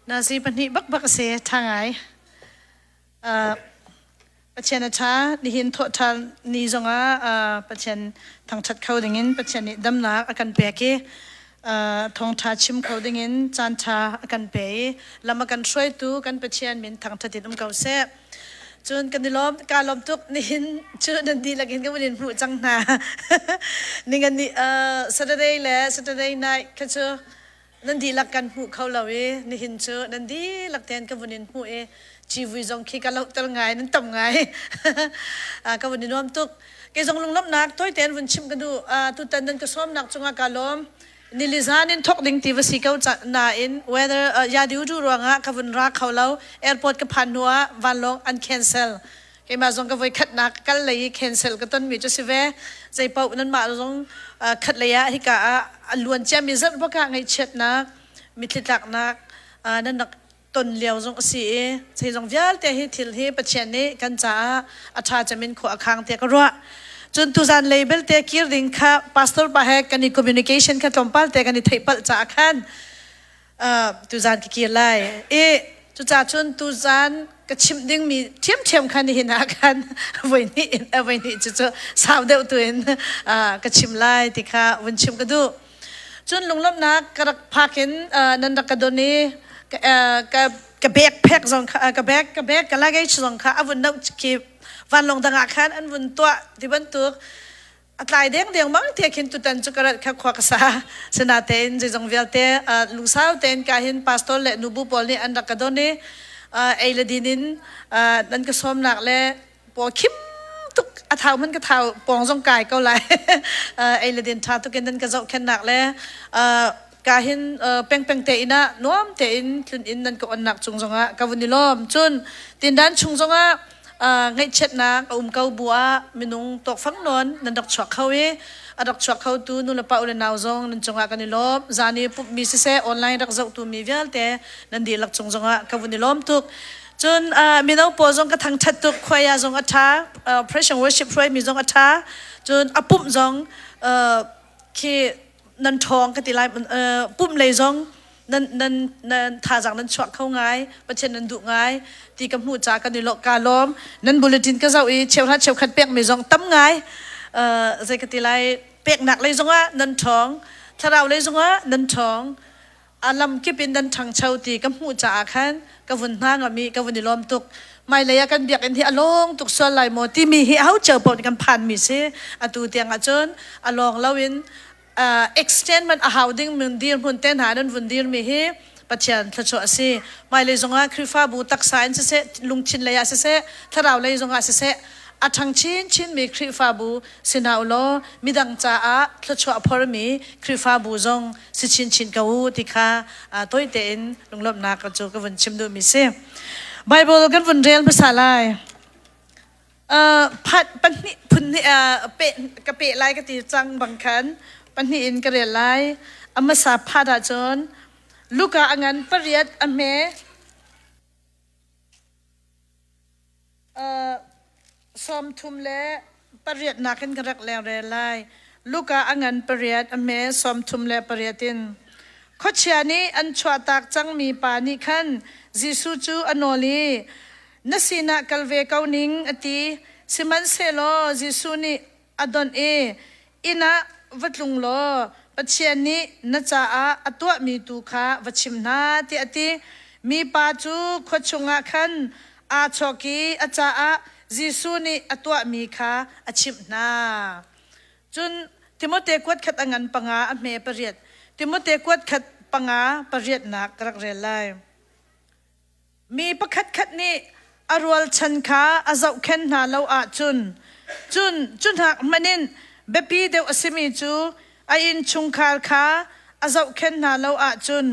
Nazi pahnih bakbak a si. Ṭha ngai. Pathian a ṭha. Nihin thawhṭhan ni zongah Pathian thangṭhat kho dingin Pathian nih damnak a kan pek i thawngṭha chim kho dingin caanṭha a kan pe i lam a kan hruaitu kan Pathian min thangṭhat in um ko seh. Cun kan i lawm, kaa lawm tuk. Nihin cu nan dihlak in ka vun in hmuh cang hna. Ningan ni Saturday le Saturday night kha cu nan dihlak kan hmuh kho lo i nihin cu nan dihlak tein ka vun in hmuh i civui zong khi ka lohter ngai nan tam ngai ka vun i nuam tuk kei zong lunglawmhnak tawi tein vun chim ka duh tutan nan ka sawmnak cungah ka lawm nilizan in thok ding ti va si ko nain weather yadiu du ruangah ka vun ra kho lo airport ka phan hnu ah vanlawng an cancel keimah zong ka voi khatnak kal lei i cancel ka tonmi cu si ve zeipaoh nanmah zong khat lei ah hika ah a luan ciami zarh bak ah ngaihchiatnak mitthli tlaknak nan rak ton lio zong a si i zeizong vialte hi thil hi Pathian nih kan caah a ṭha cem in khua a khang tiah ka ruah cun tuzan lei belte kir ding kha pastor pa he kan i communication kha tlawmpal te kan i theih palh caah khan tuzan ka kir lai i cucaah cun tuzan ka chimh dingmi ṭhiamṭhiam kha nihin ah khan voi hnih in voi hnih cu cu sau deuh tu in ka chim lai ti kha vun chim ka duh cun lunglawmhnak ka rak phak in nan rak ka don i ka ka backpack zong kha ka bag ka bag ka luggage zong kha a vun noh khi vanlawng dang ah khan an vun tuah ti bantuk a tlai dengdeng mang te khin tutan cu ka rat kha khua ka sa sinatein zeizong vialte lungsau tein ka hin pastor le nubu pawl nih an rak ka don i ei le din in nan ka sawmnak le paw khim tuk a thau man ka thau pawng zong kai ko lai ei le din tha tuk in nan ka zohkhennak le ka hin pengpeng te ina nuam tein tlun in nan ka onnak cung zongah ka vun i lawm cun tindan chung zongah ngaihchiatnak a um ko bu ah minung tawkfang nawn nan rak chuak kho i a rak chuak khotu nulepa u le nau zong nan cungah kan i lawm. Zan i pumhmi siseh online rak zohtu mi vialte nan dihlak cung zongah ka vun i lawm tuk. Cun mino pawl zong ka thangṭhat tuk, khuaia zong a ṭha, praise and worship hruaimi zong a ṭha. Cun a pumh zong khi nan ṭhawng ka ti lai pumh lei zong nan nan nan thazaang nan chuah kho ngai Pathian nan duh ngai ti ka hmuh ca kan i lo ka lawm nan bulletin ka zoh i cheuhra cheukhat pekmi zong tam ngai zei ka ti lai peknak lei zongah nan ṭhawng thlarau lei zongah nan ṭhawng a lam kip in nan ṭhangcho ti ka hmuh caah khan ka vun hna ngam i ka vun i lawm tuk hmailei ah kan biakinn hi a lawng tuk sual lai maw timi hi aho cio paoh nih kan phanmi si atu tiang ahcun a lawng loin extend man a hau ding mun dirhmun te hna nan vun dirmi hi Pathian thluachuah a si. Hmailei zongah Khrihfabu taksa in siseh, lungthin lei ah siseh, thlarau lei zongah siseh, a ṭhang chinchinmi Khrihfabu si hna u law midang caah thluachuah phormi Khrihfabu zong si chinchin ko u ti kha tawi tein lunglawmhnak cu ka vun chim duhmi si. Bible kan vun rel hmasa lai. Phat pahnih phun nih pe ka pe lai ka ti cang bang khan pahnih in ka rel lai. A hmasa phat ahcun Luka a ngan pariat a hme sawm thum le pariat nakin ka rak leng rel lai. Luka a ngan pariat a hme 38 in. Khuachia nih an chuahtak cangmi pa nih khan Jesuh cu a nawl i na sinah kal ve ko ning a ti. Sihmanhsehlaw Jesuh nih a donh i inn ah va tlung law Pathian nih na caah a tuahmi tu kha va chim hna tiah a ti. Mipa cu khua chungah khan aa chawk i a caah Jesuh nih a tuahmi kha a chimh hna. Cun Timote kuat khat a ngan panga a hme pariat. Timote kuat khat panga pariatnak ka rak rel lai. Mi pakhatkhat nih a rualchan kha a zohkhenh hna lo ahcun cun cu hnak hmanh in biapi deuh a simi cu a innchungkhar kha a zohkhenh hna lo ahcun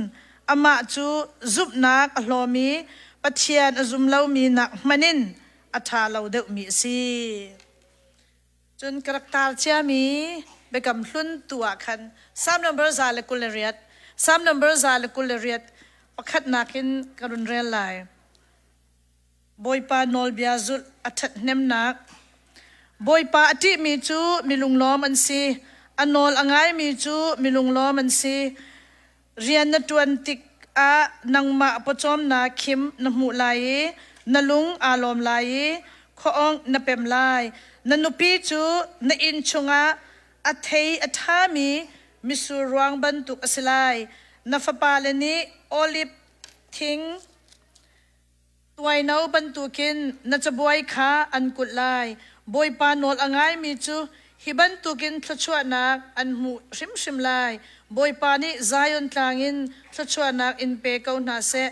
amah cu zumhnak a hlawmi Pathian a zum lomi nak hmanh in a ṭha lo deuhmi a si. Cun ka rak tar ciami biakam hlun tu ah khan Psalm number 128, Psalm number 128 pakhatnak in ka run rel lai. Bawipa nawlbia zulh a ṭhathnemnak. Bawipa a ṭihmi cu mi lunglawm an si. A nawl a ngaimi cu mi lunglawm an si. Rian na ṭuan tik. ah nangmah pawcawmnak khim na hmuh lai i na lung aa lawm lai i khuaawng na pem lai. Na nupi cu na inn chungah a thei a ṭhami mitsur ruang bantuk a si lai. Na fapale nih oliv thing Tuaino bantukin na cabuai kha an kulh lai. Bawipa nawl a ngaimi cu hi bantukin thluachuahnak an hmuh hrimhrim lai. Bawipa nih Zion tlang in thluachuahnak in pe ko hna seh.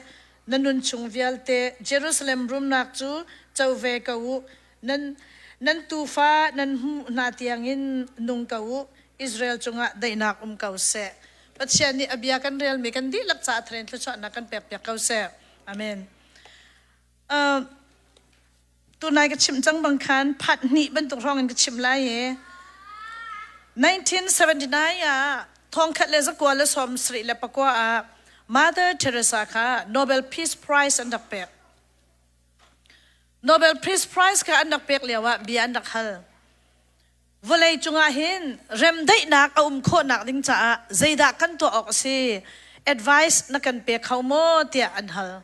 Na nun chung vialte Jerusalem rumnak cu co ve ko u. Nan, nan tufa nan hmuh hna tiangin nung ko u. Israel cungah daihnak um ko seh. Pathian nih a bia kan relmi kan dihlak caah tharen thluachuahnak kan pekpiak ko seh. Amen. Uh, tunai ka chim cang bang khan phat hnih bantuk hrawng in ka chim lai i 1979 ah thongkhat le zakua le sawm sarih le pakua ah Mother Teresa kha Nobel Peace Prize an rak pek. Nobel Peace Prize kha an rak pek lio ah bia an rak hal. Vawlei cungah hin remdaihnak a um khawhnak ding caah zeidah kan tuah awk a si? Advice na kan pe kho maw? tiah an hal.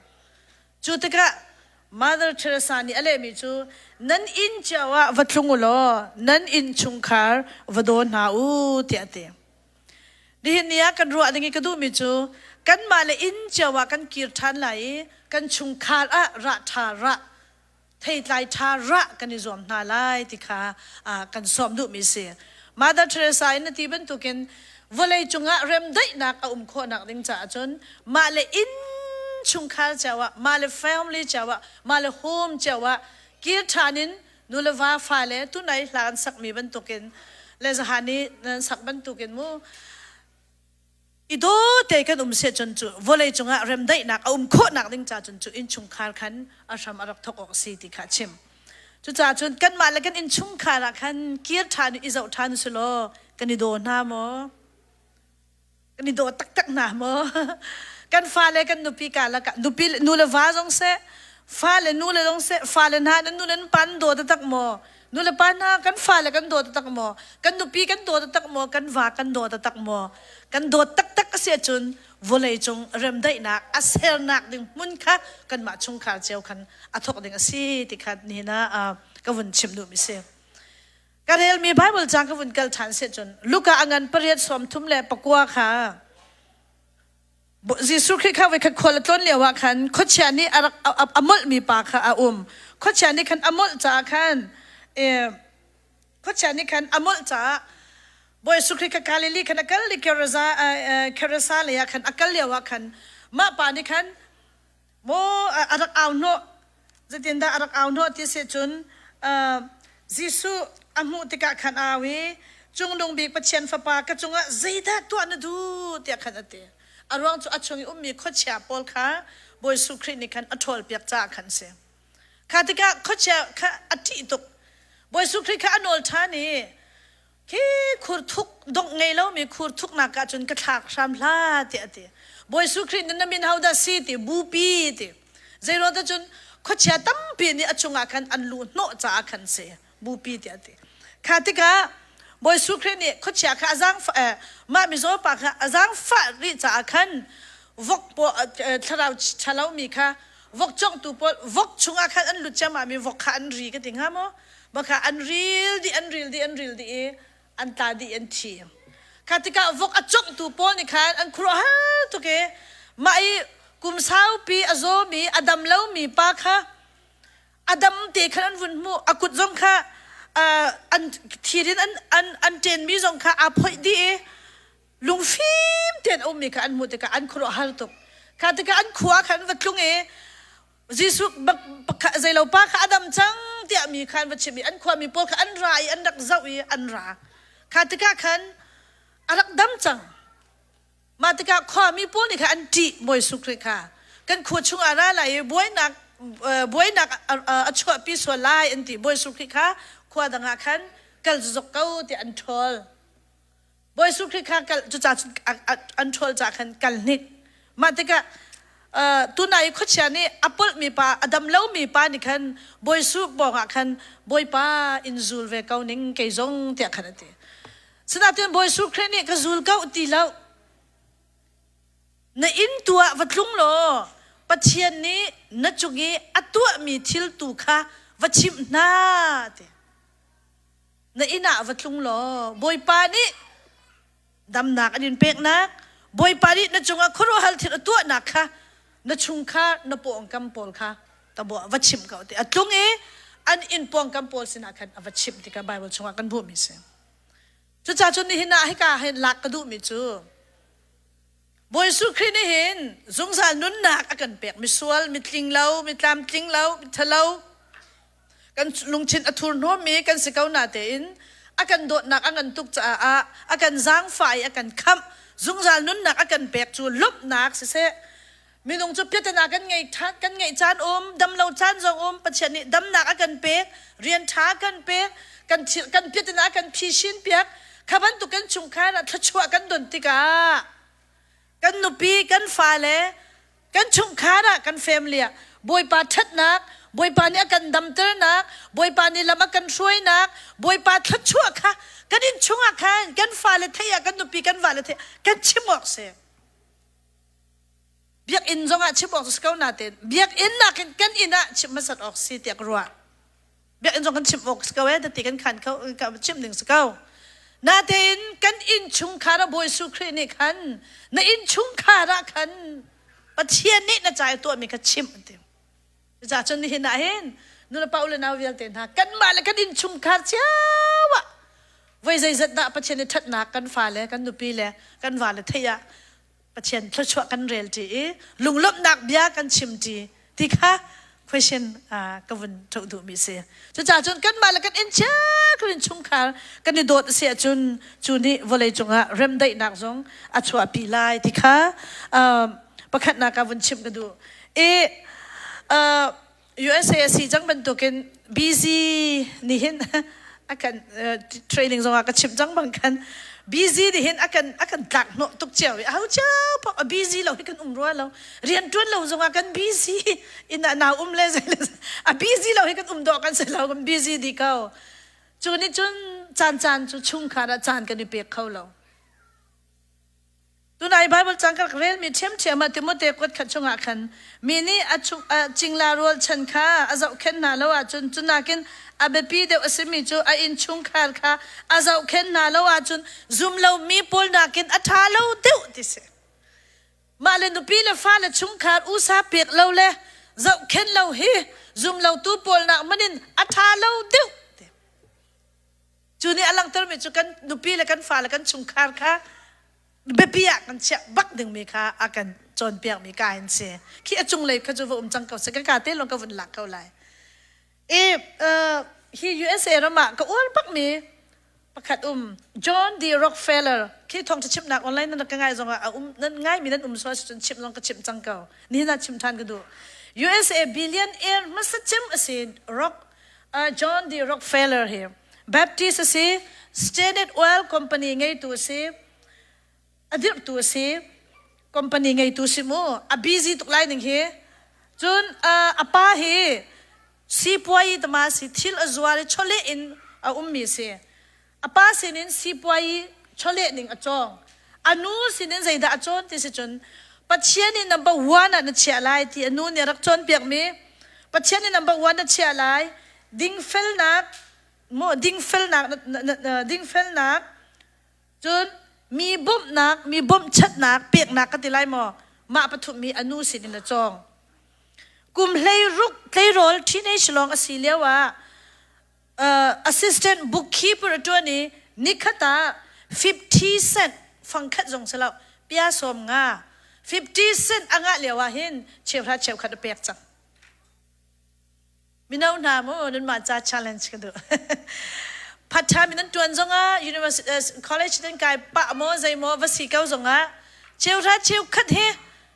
Cu tikah Mother Teresa nih a lehmi cu nan inn cio ah va tlung u law nan inn chungkhar va daw hna u tiah a ti. Nihin ni ah kan ruah ding i ka duhmi cu kanmah le inn cio ah kan kir ṭhan lai i kan chungkhar ah rah ṭha rah theitlai ṭha rah kan i zuam hna lai ti kha kan sawm duhmi si. Mother Teresa in a ti bantukin vawlei cungah remdaihnak a um khawhnak ding caah cun mah le inn chungkhar cio ah mah le family cio ah mah le home cio ah kir ṭhan in nu le va fale tunai hla an sakmi bantukin le zahan i nan sak bantukin mu I daw te kan um seh cun cu vawlei cungah remdaihnak a um khawhnak ding ca cun cu innchungkhar khan a hram a rak thawk awk a si ti kha a chim. Cucaah cun kanmah le kan innchungkhar ah khan kir ṭhan i zoh ṭhan u law kan i daw hna maw? Kan i daw taktak hna maw? kan fale kan nupi ka lakah nupi nu le va zong seh fale nu le zong seh fale hna nan nu nan pa nan daw taktak maw? Nulepa hna kan fale kan daw taktak maw? Kan nupi kan daw taktak maw? Kan va kan daw taktak maw? Kan dawt taktak a si ahcun vawlei cung remdaihnak a sernak ding hmun kha kanmah chungkhar cio khan a thawk ding a si ti kha nihin ah ka vun chim duhmi si. Ka relmi Bible caang ka vun kal ṭhan si ahcun Luka a ngan pariat sawm thum le pakua kha Jesuh Khrih kha voikhat khual a tlawn lio ah khan khuachia nih a rak a molhmi pa kha a um. Khuachia nih khan a molh caah khan khuachia nih khan a molh caah Bawi Jesuh Khrih kha Galilee khan a kal i Gerasa Gerasa lei ah khan a kal lio ah khan mah pa nih khan Maw a rak au hnawh zeitindah a rak au hnawh ti si cun Jesuh a hmuh tikah khan a au i Cungnung bik Pathian Fapa ka cungah zeidah tuah na duh tiah khan a ti. A ruang cu a chung i ummi khuachia pawl kha Bawi Jesuh Khrih nih khan a ṭhawlpiak caah khan a si. Kha tikah khuachia kha a ṭih tuk. Bawi Jesuh Khrih kha a nawl ṭhan i Khi khur thuk dongh ngei lomi khur thuknak ah cun ka thlak hram hlah tiah a ti. Bawi Jesuh Khrih nih na min hodah si ti bupi ti. Zeiruang cun khuachia tampi nih a chungah khan an luh hnawh caah khan si bupi tiah a ti. Kha tikah Bawi Jesuh Khrih nih khuachia kha a zaangfah eh, mah mizaw pa kha a zaangfah rih caah khan vok paw thlarau ṭhalomi kha vok cawngtu pawl vok chungah khan an lut ciammah mi vok kha an ri ka ti hnga maw? Baka an ril dih an ril dih an ril dih i an tla dih an thi. Kha tikah vok a conghtu pawl nih khan an khuaruahhar tuk i mah i kum saupi a zawmi a dam lomi pa kha a dam te khan an vun hmuh a kut zong kha an thirin an an an ṭenmi zong kha aa phoih dih i lungfim tein a ummi kha an hmuh tikah an khuaruahhar tuk. Kha tikah an khua khan an va tlung i Jesuh zeilo pa kha a dam cang tiah mi kha an va chimh i an khuami pawl kha an ra i an rak zoh i an ra. Kha tikah khan a rak dam cang. Mah tikah khuami pawl nih khan an ṭih Bawi Jesuh Khrih kha. Kan khua chungah ra lai i buainak buainak a chuahpi sual lai an ti. Bawi Jesuh Khrih kha khua dang ah khan kal zok ko tiah an ṭhawl. Bawi Jesuh Khrih kha kal cucaah cun an ṭhawl caah khan kal hnik. Mah tikah tunai i khuachia nih a polhmi pa a dam lomi pa nih khan Bawi Jesuh pawngah khan Bawipa in zul ve ko ning kei zong tiah khan a ti. Sinain Bawi Jesuh Khrih nih ka zul ko ti lo. Na inn tu ah va tlung law Pathian nih na cung i a tuahmi thil tu kha va chimh hna ti. Na inn ah va tlung law Bawipa nih damnak an in peknak, Bawipa nih na cungah khuaruahhar thil a tuahnak kha na chungkhar na pawngkam pawl kha tabuah va chimh ko ti. A tlung i an inn pawngkam pawl sinah khan a va chimh tikah Bible chungah kan hmuhmi si. Cucaah cun nihin ah hika hin lak ka duhmi cu Bawi Jesuh Khrih nih hin zungzal nunnak a kan pek. Misual, mitling lo, mitlamtling lo, mithalo, kan lungthin a thurhnawmmi kan si ko na tein a kan dawtnak a ngan tuk caah a kan zaangfah i a kan khamh. Zungzal nunnak a kan pek cu lawmhnak siseh, Minung cu piatana kan ngei kan ngeih caan um, dam lo caan zong um, Pathian nih damnak a kan pek, rian ṭha a kan pek, kan thil kan piatana a kan phisin piak. Kha bantuk kan chungkhar ah thluachuah kan don tikah kan nupi, kan fale, kan chungkhar ah kan family ah Bawipa ṭhatnak, Bawipa nih a kan damternak, Bawipa nih lam a kan hruainak, Bawipa thluachuah kha kan innchung ah khan kan fale theih ah kan nupi kan vale theih kan chim awk si. Biakinn zongah chim awk si ko nain biakinn nakin kan inn ah chim hmasat awk si tiah ka ruah. Biakinn zong kan chim awk si ko ee ti kan khan kho chim ding si ko. Natein kan inn chungkhar ah Bawi Jesuh Khrih nih khan na inn chungkhar ah khan Pathian nih na ca i tuahmi kha chim an ti. Cucaah cun nihin ah hin nulepa u le nau vialte hna kanmah le kan innchungkhar cio ah voi zeizat dah Pathian i ṭhatnak kan fale kan nupi le kan vale theih ah Pathian thluachuah kan rel ṭi i lunglawmhnak bia kan chim ṭi ti kha question ka vun ṭhoh duhmi si. Cucaah cun kanmah le kan inn cio kan innchungkhar kan i dawt a si ahcun cu nih vawlei cungah remdaihnak zong a chuahpi lai ti kha pakhatnak ah vun chimh ka duh. I USA a si cang bantukin busy nih hin a kan training zongah ka chimh cang bang khan busy nih hin a kan a kan tlak hnawh tuk cio i aho cio paoh a busy lo hi kan um rua lo rian ṭuan lo zongah kan busy inn ah nau um le zei le a busy lo hi kan um dawh kan si lo kan busy dih ko cu nih cun caan caan cu chungkhar ah caan kan i pek kho lo Tunai Bible cang ka rak relmi ṭhiamṭhiam ah Timote kuat khat chungah khan mi nih a chung a cingla rualchan kha a zohkhenh hna lo ahcun cu nakin a biapi deuh a simi cu a innchungkhar kha a zohkhenh hna lo ahcun zum lomi pawl nakin a ṭha lo deuh ti si. Mah le nupi le fale chungkhar usa pek lo le zohkhenh lo hi zum lotu pawl nak hmanh in a ṭha lo deuh ti. Cu nih a langhtermi cu kan nupi le kan fale kan chungkhar kha biapi ah kan chiah bak dingmi kha a kan cawnpiakmi ka in si. Khi a cunglei kha cu va um cang ko seh. Ka ka te lawng ka vun lak ko lai. I hi USA ram ah ka uar bakmi pakhat um John D. Rockefeller khi thawngṭha chimnak online nan rak ka ngai zongah a um nan ngaimi nan um sual cun chimh zong ka chimh cang ko. Nihin ah chim ṭhan ka duh. USA billionaire hmasa cem a si Rock John D. Rockefeller hi Baptist a si, Standard Oil Company ngeitu a si, a dirhtu a si, company ngeitu si mu, a busy tuk lai ning hi. Cun a pa hi sipuai tama si thil a zuar i chawleh in a ummi si. A pa sinin sipuai chawleh ning a cawng. A nu sinin zeidah a cawn ti si cun Pathian nih number one ah na chiah lai ti a nu nih a rak cawnpiakmi Pathian nih number one na chiah lai dingfelnak mu dingfelnak dingfelnak cun mi bawmhnak mi bawmhchanhnak peknak ka ti lai maw mah pathum hi a nu sin in a cawng kum 16 tleirawl teenage lawng a si lio ah assistant bookkeeper a ṭuan i nikhat ah 50 cent fangkhat zong si lo pia sawm nga 50 cent a ngah lio ah hin cheuhra cheukhat a pek cang mino hna mu nanmah ca challenge ka duh part time in nan ṭuan zongah university college nan kai pah maw zei maw va si ko zongah cheuhra cheukhat hi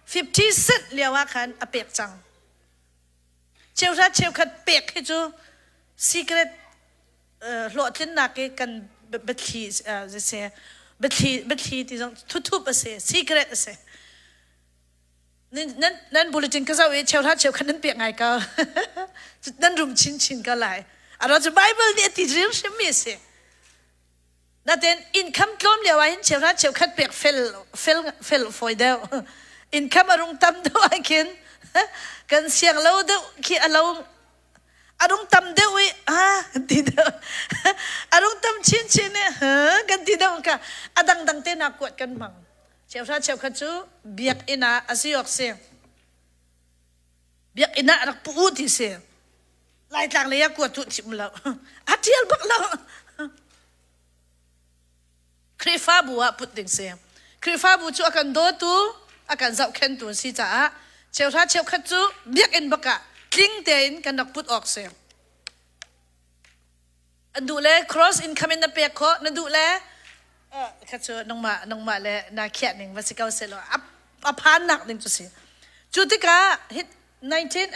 50 cent lio ah khan a pek cang Cheuhra cheukhat pek hi cu secret hlawhtlinnak i kan biathli si biathli biathli ti zong thuthup a si secret a si nan nan bulletin ka zoh i cheuhra cheukhat nan pek ngai ko nan rum chinchin ko lai aro cu Bible nih a ti hrimhrim mi a si Natin income tlawm lio ah hin cheuhra cheukhat pek fel fel fel fawi deuh. Income a rung tam deuh ah khin kan siang lo deuh khi a lo a rung tam deuh i ha kan ti deuh a rung tam chinchin i ha kan ti deuh ka a dangdang te nak kuat kan hmang cheuhra cheukhat cu biakinn ah a si awk si biakinn ah rak pu u ti si Laitlang lei ah kuat tu chim lo a tial bak lo Khrihfabu ah put ding si. Khrihfabu cu a kan dawtu, a kan zohkhentu an si caah cheuhra cheukhat cu biakinn bak ah tling tein kan rak put awk si. An duh le cross income in na pek khawh, na duh le kha cu nangmah nangmah le na khiah ning va si ko seh law a phannak ding cu si. Cu tikah 19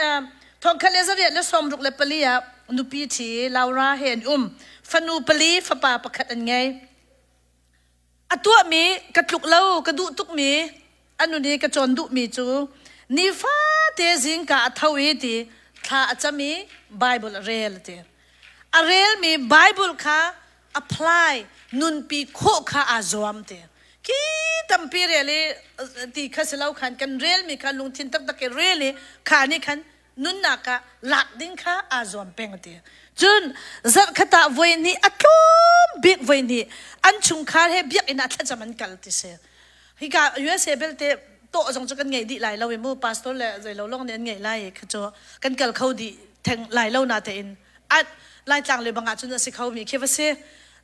thongkhat le zariat le 64 ah nupi ṭhi Laura he an um. Fanu pali, fapa pakhat an ngei. A tuahmi ka tluk lo, ka duh tukmi, a nun i ka cawn duhmi cu nifate zingka a tho i ti thla a cam i Bible a rel a ti. A relmi Bible kha apply nunpi khawh kha aa zuam ti. Khi tampi rel i ti kha si lo khan kan relmi kha lungthin taktak i rel i kha nih khan nunnak ah lak ding kha aa zuam peng ti. Cun zarhkhat ah voi hnih a tlawm bik voi hnih an chungkhar he biakinn ah thlacam an kal ti si. Hika USA belte tawh zong cu kan ngei dih lai lo i mu pastor le zeilo lawng nih an ngeih lai i kha cu kan kal kho dih theng lai lo na tein at Laitlang le bang ah cun a si kho mi khi va si.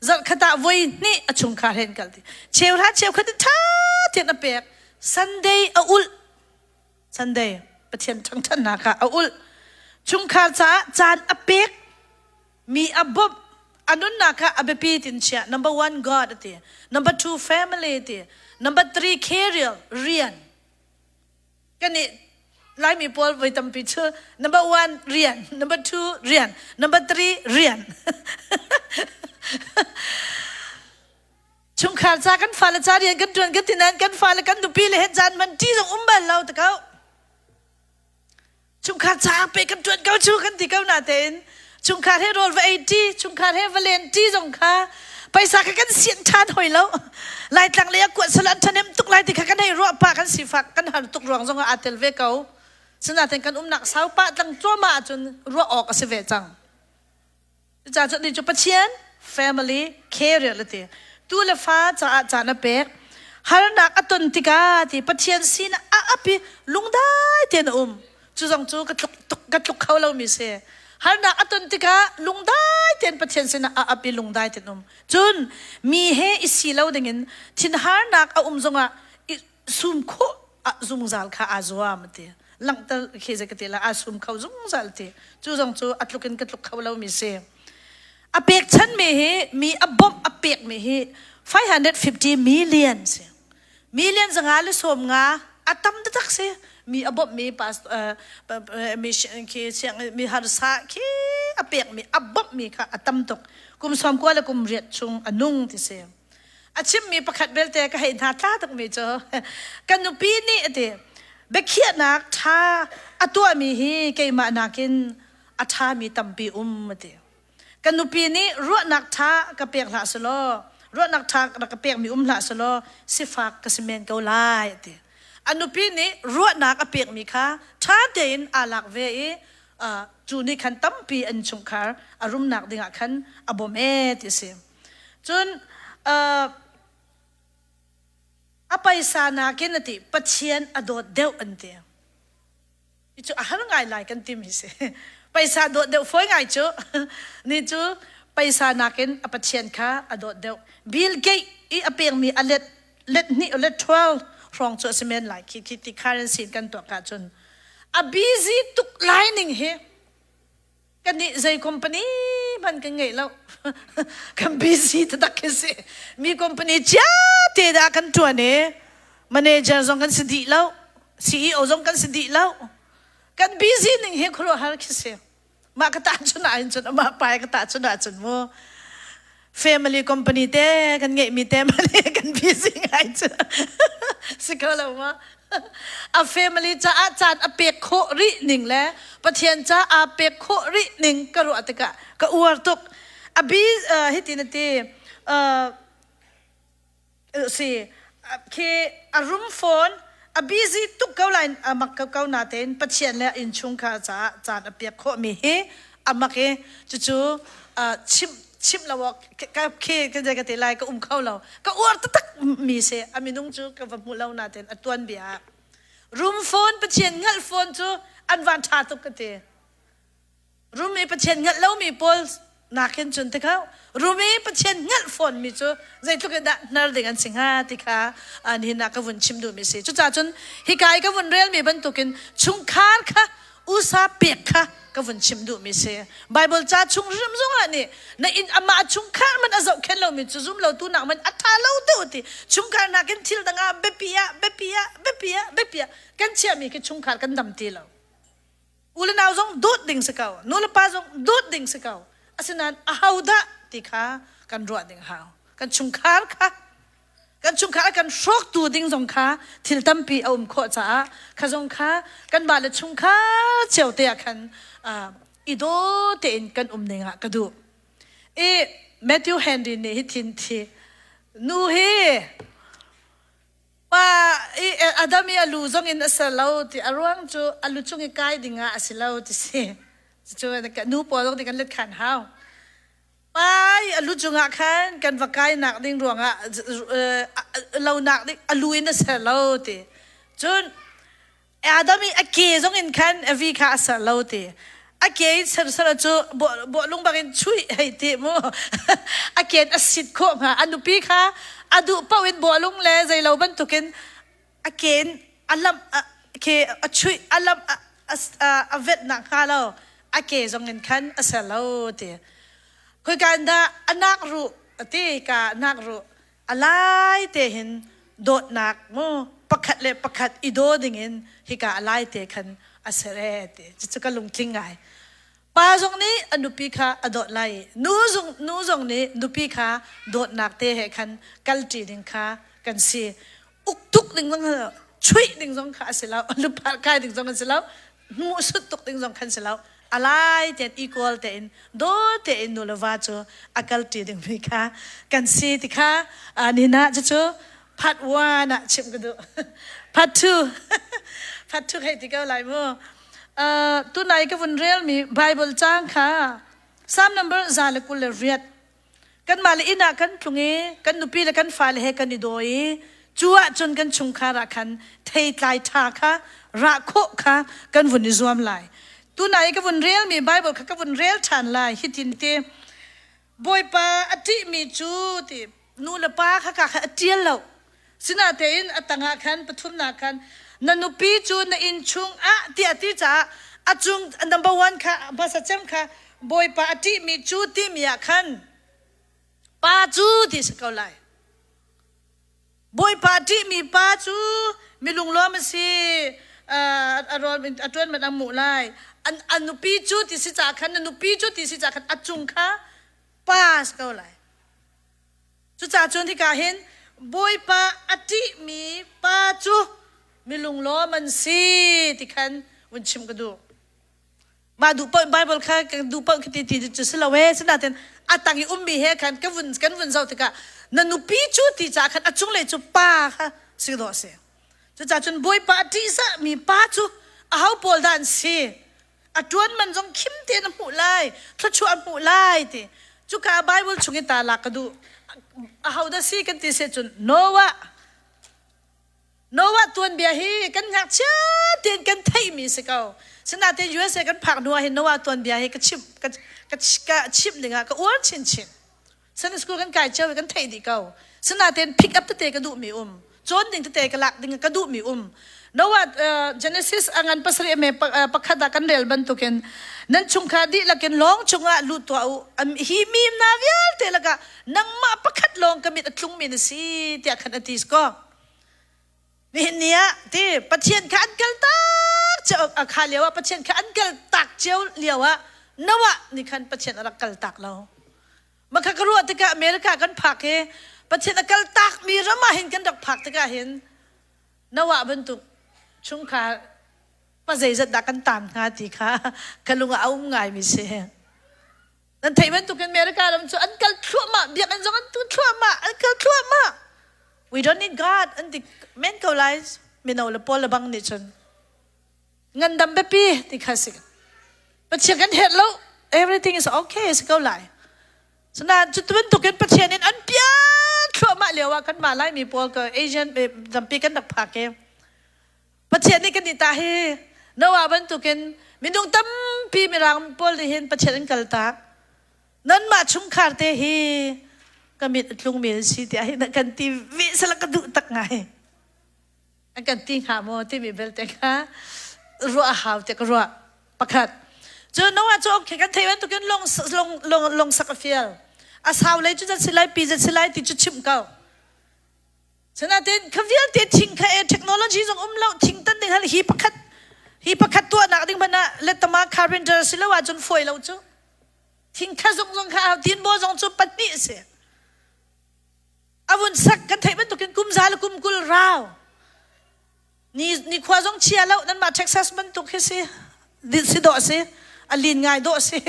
Zarhkhat ah voi hnih a chungkhar he an kal ti. Cheuhra cheukhat in ṭha tein a pek. Sunday a ulh. Sunday Pathian ṭhangṭhannak ah a ulh. Chungkhar caah caan a pek. Mi a bawmh. A nunnak ah a biapi tin chiah. Number one God a ti. Number two family a ti. Number three career rian. Kan i Laimi pawl voi tampi cu number one rian, number two rian, number three rian. Chungkhar ca kan fale ca rian kan ṭuan kan ti nain kan fale kan nupi le he caan man ṭi zong um bal lo te ko. Chungkhar ca pe kan ṭuan ko cu kan ti ko natein chungkhar he rawl va ei ṭi, chungkhar he va len ṭi zong kha paisa kha kan sian ṭhan hoi lo. Laitlang lei ah kuat sal an ṭhahnem tuk lai ti kha kan hei ruah pah kan sifak kan har tuk ruang zong ah aa tel ve ko. Sinain kan umnak sau pah tlang cuahmah ahcun ruah awk a si ve cang. Cucaah cun cu Pathian family career le ti tu le fa caah caan a pek harnak a ton tikah ti Pathian sin ah a ap i lungdai tein a um cu zong cu ka tluk tuk ka tluk kho lomi si harnak a ton tikah lungdai tein Pathian sin ah a ap i lungdai tein um cun mi he i si lo dingin thinharnak a um zongah i sum khawh zungzal kha aa zuam a ti langhter khi zei ka ti la aa sum kho zungzal ti cu zong cu a tluk in ka tluk kho lomi si a pekchanmi hi mi a bawmh a pekmi hi 550 million si million 550 a tam taktak si mi a bawmhmi pastor mi khi mi harsa khi a pekmi a bawmhmi kha a tam tuk kum 90 le kum riat chung a nung ti si A chimmi pakhat belte ka hei hna tla tukmi cu ka nupi nih a ti biakhiahnak ṭha a tuahmi hi keimah nakin a ṭhami tampi um a ti. Ka nupi nih ruahnak ṭha ka pek hlah selaw ruahnak ṭha rak ka pekmi um hlah selaw sifak ka si men ko lai a ti. A nupi nih ruahnak a pekmi kha ṭha tein aa lak ve i cu nih khan tampi an chungkhar a rumnak dingah khan a bawmh ee ti a si. Cun a paisa nakin a ti Pathian a dawt deuh an ti. Hi cu a har ngai lai kan timi si. Paisa dawt deuh fawi ngai cu. Ni cu paisa nakin a Pathian kha a dawt deuh. Bill Gates i a pekmi a let let hnih let 12 hrawng cu a si men lai khi khi ti currency in kan tuak ahcun a busy tuk lai ning hi Kannih zei company hmanh kan ngei lo. kan busy taktak khi si. Mi company cia te dah kan ṭuan i manager zong kan si dih lo. CEO zong kan si dih lo. Kan busy ning hi khuaruahhar khi si. Mah ka tahchun ahhin cun amah pai ka tahchun ahcun mu family company te kan ngeihmi te mane kan busy ngai cu si ko lo ma a family caah caan a pek khawh rih ning le Pathian caah pek khawh rih ning ka ruah tikah ka uar tuk a bi hitin a ti si khi a rum phone. A busy tuk ko lai a mak ko ko natein Pathian le innchungkhar caah caan a pek khawhmi hi a mak i cucu chimh chimh lo awk ka khi ka ka te lai ka um kho lo. Ka uar taktak mi si a minung cu ka va hmu lo natein a tuanbia ah. Rum phone Pathian hngalh phone cu an van ṭha tuk ka ti. Rum i Pathian hngalh lomi pawl nakin cun ti kho rum i Pathian hngalh fawnmi cu zeitluk in dah hnar ding an si hnga ti kha nihin ah ka vun chim duhmi si. Cucaah cun hika i ka vun relmi bantukin chungkhar kha usa pek kha ka vun chim duhmi si. Bible ca chung hrim zongah nih na inn amah chungkhar man a zohkhenh lomi cu zum lotu nak man a ṭha lo deuh ti chungkhar nakin thil dang ah biapi ah biapi ah biapi ah biapi ah kan chiahmi khi chungkhar kan dam ti lo. U le nau zong dawt ding si ko nu le pa zong dawt ding si ko asinain ahodah ti kha kan ruah ding hau kan chungkhar kha kan chungkhar kan hrawktu ding zong kha thil tampi a um khawh caah kha zong kha kan mah le chungkhar cio te ah khan i daw tein kan um ning ah ka duh i Matthew Henry nih hi thin thi nu hi Pa i Adam i a lu zong in a ser lo ti a ruang cu a lu cung i kai ding ah a si lo ti si. Cu nu pawl zong nih kan let khan hau. Pa i a lu cungah khan kan va kai nak ding ruangah lo nak ding a lu in a ser lo ti. Cun Adam i a ke zong in khan Evi kha a ser lo ti. A ke in ser ser cu bawhlung bangin chuih hei ti mu. A ke in a sit khawh hnga. A nupi kha a duh paoh in bawhlung le zeilo bantukin a ke in a lamh a ke a chuih a lamh a vet nak hnga lo a ke zong in khan a ser lo ti. Khoika in dah a nak ruh a ti ka nak ruh A lai te hin dawtnak mu pakhat le pakhat i daw dingin hika a lai te khan a ser ee ti cucu ka lungtling ngai. Pa zong nih a nupi kha a dawt lai i nu zong nu zong nih nupi kha dawtnak te he khan kalṭi ding kha kan si. Uk tuk ding zong chuih ding zong kha a si lo, lupar kai ding zong a si lo, hmuh sut tuk ding zong khan si lo a lai tein equal tein daw tein nu le va cu a kalṭi dingmi kha kan si ti kha nihin ah cucu part one ah chim ka duh part two part two hei ti ko lai mu tunai ka vun relmi Bible cang kha Psalm number 128 Kanmah le inn ah kan tlung i kan nupi le kan fale he kan i daw i cu ahcun kan chungkhar ah khan theitlai ṭha kha rah khawh kha kan vun i zuam lai. Tunai i ka vun relmi Bible kha ka vun rel ṭhan lai. Hitin ti Bawipa a ṭihmi cu ti nu le pa kha ka kha a ṭial lo. Sinatein a tangah khan pathumnak khan na nupi cu na inn chung ah tiah ti caah a cung number one kha hmasa cem kha Bawipa a ṭihmi cu timi ah khan pa cu ti si ko lai. Bawipa a ṭihmi pa cu mi lunglawm a si a rawl a ṭuan man a hmuh lai. A nupi cu ti si caah khan na nupi cu ti si caah khan a cung kha pa si ko lai. Cucaah cun hika hin Bawipa a ṭihmi pa cu mi lunglawm an si ti khan vun chim ka duh. Mah duh paoh Bible kha ka duh paoh khi ti ti cu si lo ee. Sinain a tang i ummi he khan ka vun kan vun zoh tikah na nupi cu ti caah khan a cunglei cu pa kha si dawh a si. Cucaah cun Bawipa a ṭihzahmi pa cu aho pawl dah an si? A ṭuan man zong khim tein a hmuh lai, thluachuah a hmuh lai ti. Cuka Bible chung i ta lak ka duh. Ahodah si kan ti si cun Noah. Noah tuanbia hi kan ngakchia tein kan theihmi si ko. Sinain USA kan phak hnu ah hin Noah tuanbia hi ka chimh ka, ka, ka chimh dingah ka uar chinchin. Sunday school kan kai cio i kan theih dih ko. Sinain pick up tete ka duhmi um. Cawn ding tete ka lak ding ka duhmi um. Noah Genesis a ngan pasarih me pakhat ah kan rel bantukin nan chungkhar dihlak in lawng chungah lut tuah u. Hi mi na vialte lakah nangmah pakhat lawng ka mit a tlungmi na si tiah khan a ti ko. Nihin ni ah ti Pathian kha an kal tak cio a kha lio ah Pathian kha an kal tak cio lio ah Noah nih khan Pathian a rak kal tak lo. Makha ka ruah tikah America kan phak i Pathian a kal takmi ram ah hin kan rak phak tikah hin Noah bantuk chungkhar pa zeizat dah kan tan hnga ti kha ka lung ah a um ngaimi si. Nan theih bantukin America ram cu an kal thluahmah, biakinn zong an tu thluahmah, an kal thluahmah. We don't need God an ti men ko lai. Mino le pawl le bang nih cun ngandam biapi ti kha si. Pathian kan herh lo. Everything is okay si ko lai. Sinain cu bantukin Pathian in an pian thluahmah lio ah kanmah Laimi pawl ka Asian tampi kan rak phak i Pathian nih kan nih ta hi Noah bantukin minung tampi Mirang pawl nih hin Pathian an kaltak. Nanmah chungkhar te hi ka mit a tlungmi an si tiah hi na kan ti ve sala ka duh tak ngai. An kan ti hnga maw timi belte kha ruah a hau tiah ka ruah. Pakhat. Cu Noah cu okay kan theih bantukin lung lung lung lung sak a fial. A sau lei cu zat si lai pi zat si lai ti cu chimh ko. Sinain kha vialte thing kha e technology zong um lo thing tan ding hal hi pakhat hi pakhat tuahnak ding hmanh ah letama carpenter si lo ahcun fawi lo cu. Thing kha zong zong kha tinbaw zong cu pahnih a si. A vun sak kan theih bantukin kum za le kum 20 rau. Ni ni khua zong chia lo nanmah Texas bantuk hi si si dawh si a lin ngai dawh si.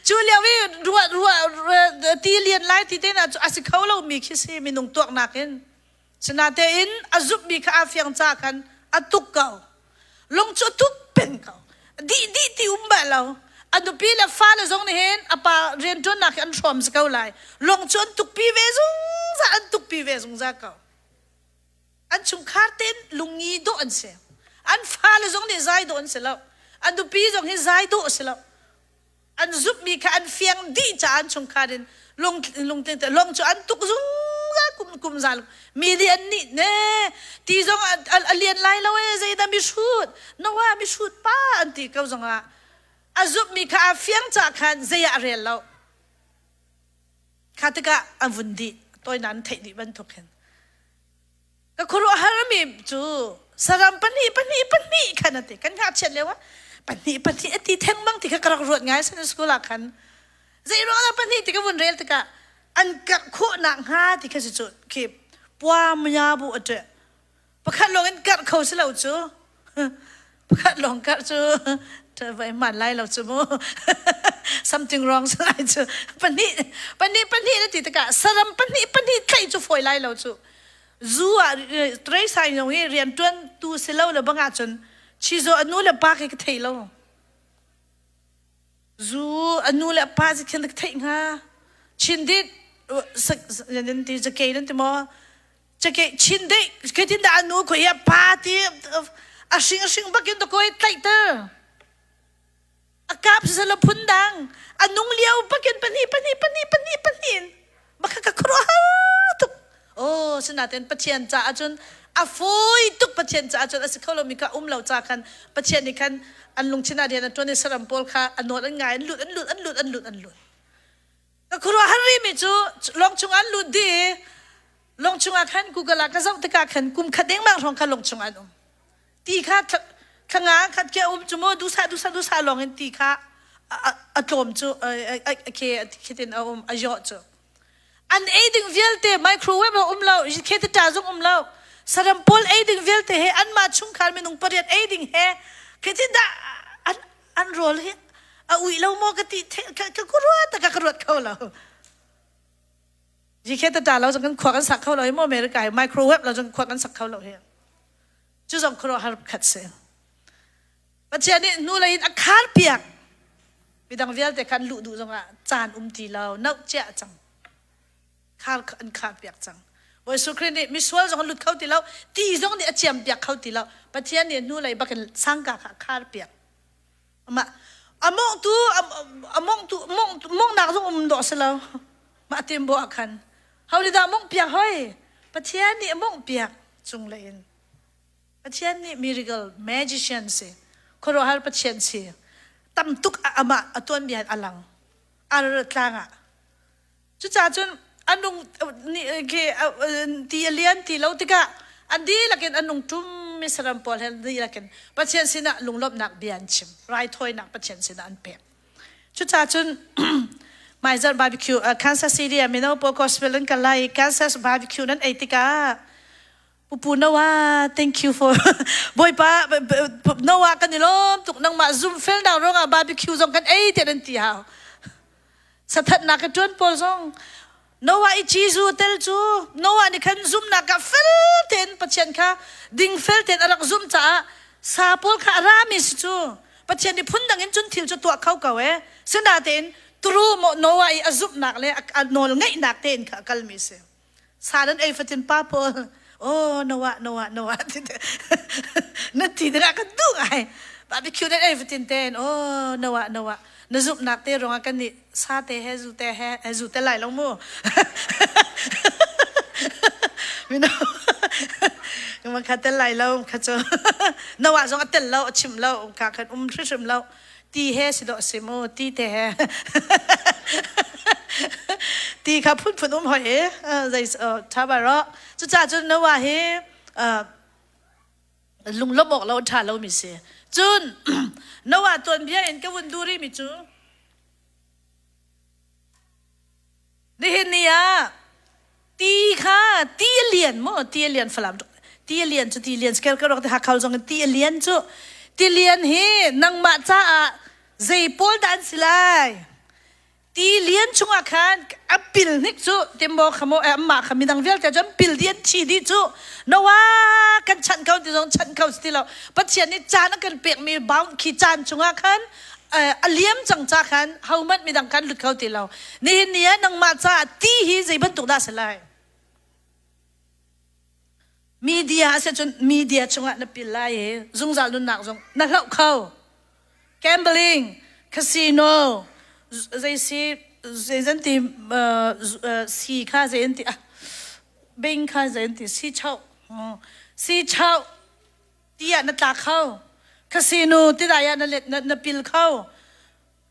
Cu lio i ruah ruah ti lian lai ti te na cu a si kho lo mi khi si minung tuaknak in. Sinatein a zumhmi kha aa fiang ca khan a tuk ko. Lung cu a tuk peng ko. Dih dih ti um bal lo. A nupi le fale zong nih hin a pa rianṭuannak hi an hrawm si ko lai. Lung cu an tukpi ve zungzal, an tukpi ve zungzal ko. An chungkhar tein lungi dawh an si. An fale zong nih zai dawh an si lo. A nupi zong hi zai dawh a si lo. An zumhmi kha an fiang dih caah an chungkhar in lung lung lung cu an tuk zungzal kum kum zal mi nih an nih ne ti zong a lian lai lo e zeidah mi hrut Noah mi hrut pa an ti ko zongah a zumhmi kha a fiang ca khan zei ah a rel lo kha tikah an vun dih toi nan theih dih bantuk hin Ka khuaruahharmi cu saram pahnih pahnih pahnih khan a ti. Kan ngakchiat lio ah pahnih pahnih a ti thengmang ti kha ka rak ruat ngai Sunday school ah khan. Zei ruang dah pahnih ti ka vun rel tikah an karh khawhnak hnga ti kha si cu khi pua mya bu a ṭe. Pakhat lawng in karh kho si lo cu. Pakhat lawng karh cu vai hman lai lo cu mu. Something wrong si lai cu. Pahnih pahnih pahnih na ti tikah saram pahnih pahnih tlaih cu fawi lai lo cu. Zu ah treisai zong hi rianṭuan tu si lo le bang ahcun chizo a nu le pa khi ka thei lo. Zu a nu le pa si khin ka theih hnga. Chindit nan ti cakei nan ti maw? Cakei chindit khi tin dah a nu khoi a pa ti a hring a hring bakin to koi tlaihter. A kap sisala phun dang a nung lio bakin pahnih pahnih pahnih pahnih pahnih in baka ka khuaruahhar tuk. Oh, sinain Pathian caah cun a fawi tuk Pathian caah cun a si kho lomi kha um lo ca khan Pathian nih khan an lungthin ah rian a ṭuan i saram pawl kha a nawl an ngai an lut an lut an lut an lut an lut. Ka khuaruahhar rihmi cu lawng chung an lut dih i lawng chungah khan Google ah ka zoh tikah khan kum khat dengmang hrawng kha lawng chungah an um. Ti kha thlanga khat khi a um cu mu dusa dusa dusa lawng in ti kha a tlawm cu khi khitin a um a yaw cu. An ei ding vialte microwave a um lo kheti zong um lo saram pawl ei ding vialte he anmah chungkhar minung pariat ei ding he khitin dah an an rawl hi a uih lo maw ka ti ka ka ruat ka ka ruat kho lo. Jikhe ta lo kan khua kan sak kho lo hi mo America hi microwave lo cun khua kan sak kho lo hi. Cu zong khuaruahhar khat si. Pathian nih hnu lei in a khar piak. Midang vialte khan luh duh zongah caan um ti lo, noh cia cang. Khar an khar piak cang. Bawi Jesuh Khrih nih misual zong an lut kho ti lo, ti zong nih a ciam piak kho ti lo. Pathian nih hnu lei bakin sangka kha a khar piak. Amah a mawngtu a mawngtu mawngnak zong um dawh si lo. Mah timbo ah khan ho nih dah mawngh piak hoi? Pathian nih a mawngh piak cung lei in. Pathian nih miracle magician si. Khuaruahhar Pathian si. Tam tuk amah a tuanbia a lang. Ar tlang ah. Cucaah cun a nung ti a lian ti lo tikah an dihlak in an nung ṭum mi saram pawl he dihlak in Pathian sinah lunglawmhnak bia an chim. Raithawinak Pathian sinah an pek. Cucaah cun hmaizarh barbecue Kansas City ah mino pawl gospel an kal lai i Kansas barbecue nan ei tikah Pupu Noah, thank you for Bawipa Noah kan i lawm tuk nangmah zum felnak ruangah barbecue zong kan ei tiah nan ti hau. Sathatnak ka ṭuan pawl zong. Noah i Jesuh tel cu Noah nih khan zumhnak ah fel tein Pathian kha dingfel tein a rak zumh caah sa pawl kha a rami si cu Pathian nih phundang in cun thil cu tuah kho ko e. Sinain turu maw Noah i a zumhnak le a nawl ngeihnak tein kha a kalmi si. Sa nan ei fatin pa pawl oh Noah Noah Noah na ti dingah kan duh ngai. Barbecue nan ei fatin ten oh Noah Noah na zumhnak te ruangah kan nih sa te he zu te he zu te lai lo mu. Mino ma kha tel lai lo kha cu Noah zong a tel lo a chim lo kha khan um hrimhrim lo ti he si dawh si mu ti te he ti kha phunphun um hoi i zei tha ba ro cucaah cun Noah hi lunglawmh awk lo ṭha lomi si cun Noah tuanbia in ka vun duri mi cu Nihin ni ah ti kha ti a lian maw ti a lian Falam ti a lian cu ti lian kel ka rak ti Hakha zong in ti a lian cu ti lian hi nangmah caah zei pawl dah an si lai ti lian chungah khan a pil hnik cu timbo khamo amma kha midang vialte cu an pil di an thi dih cu Noah kan chanh ko ti zong chanh kho ti lo Pathian nih caan a kan pekmi bound khi caan chungah khan a liam cang ca khan hohmanh midang kan lut kho ti lo nihin ni ah nangmah caah ti hi zei bantuk dah si lai media a si cun media chungah na pil lai i zungzal nunnak zong na hloh kho gambling casino zei si zei zan ti si kha zei an ti bing kha zei an ti si chau si chau ti ah na tla kho casino tidai ah na let na, na pil kho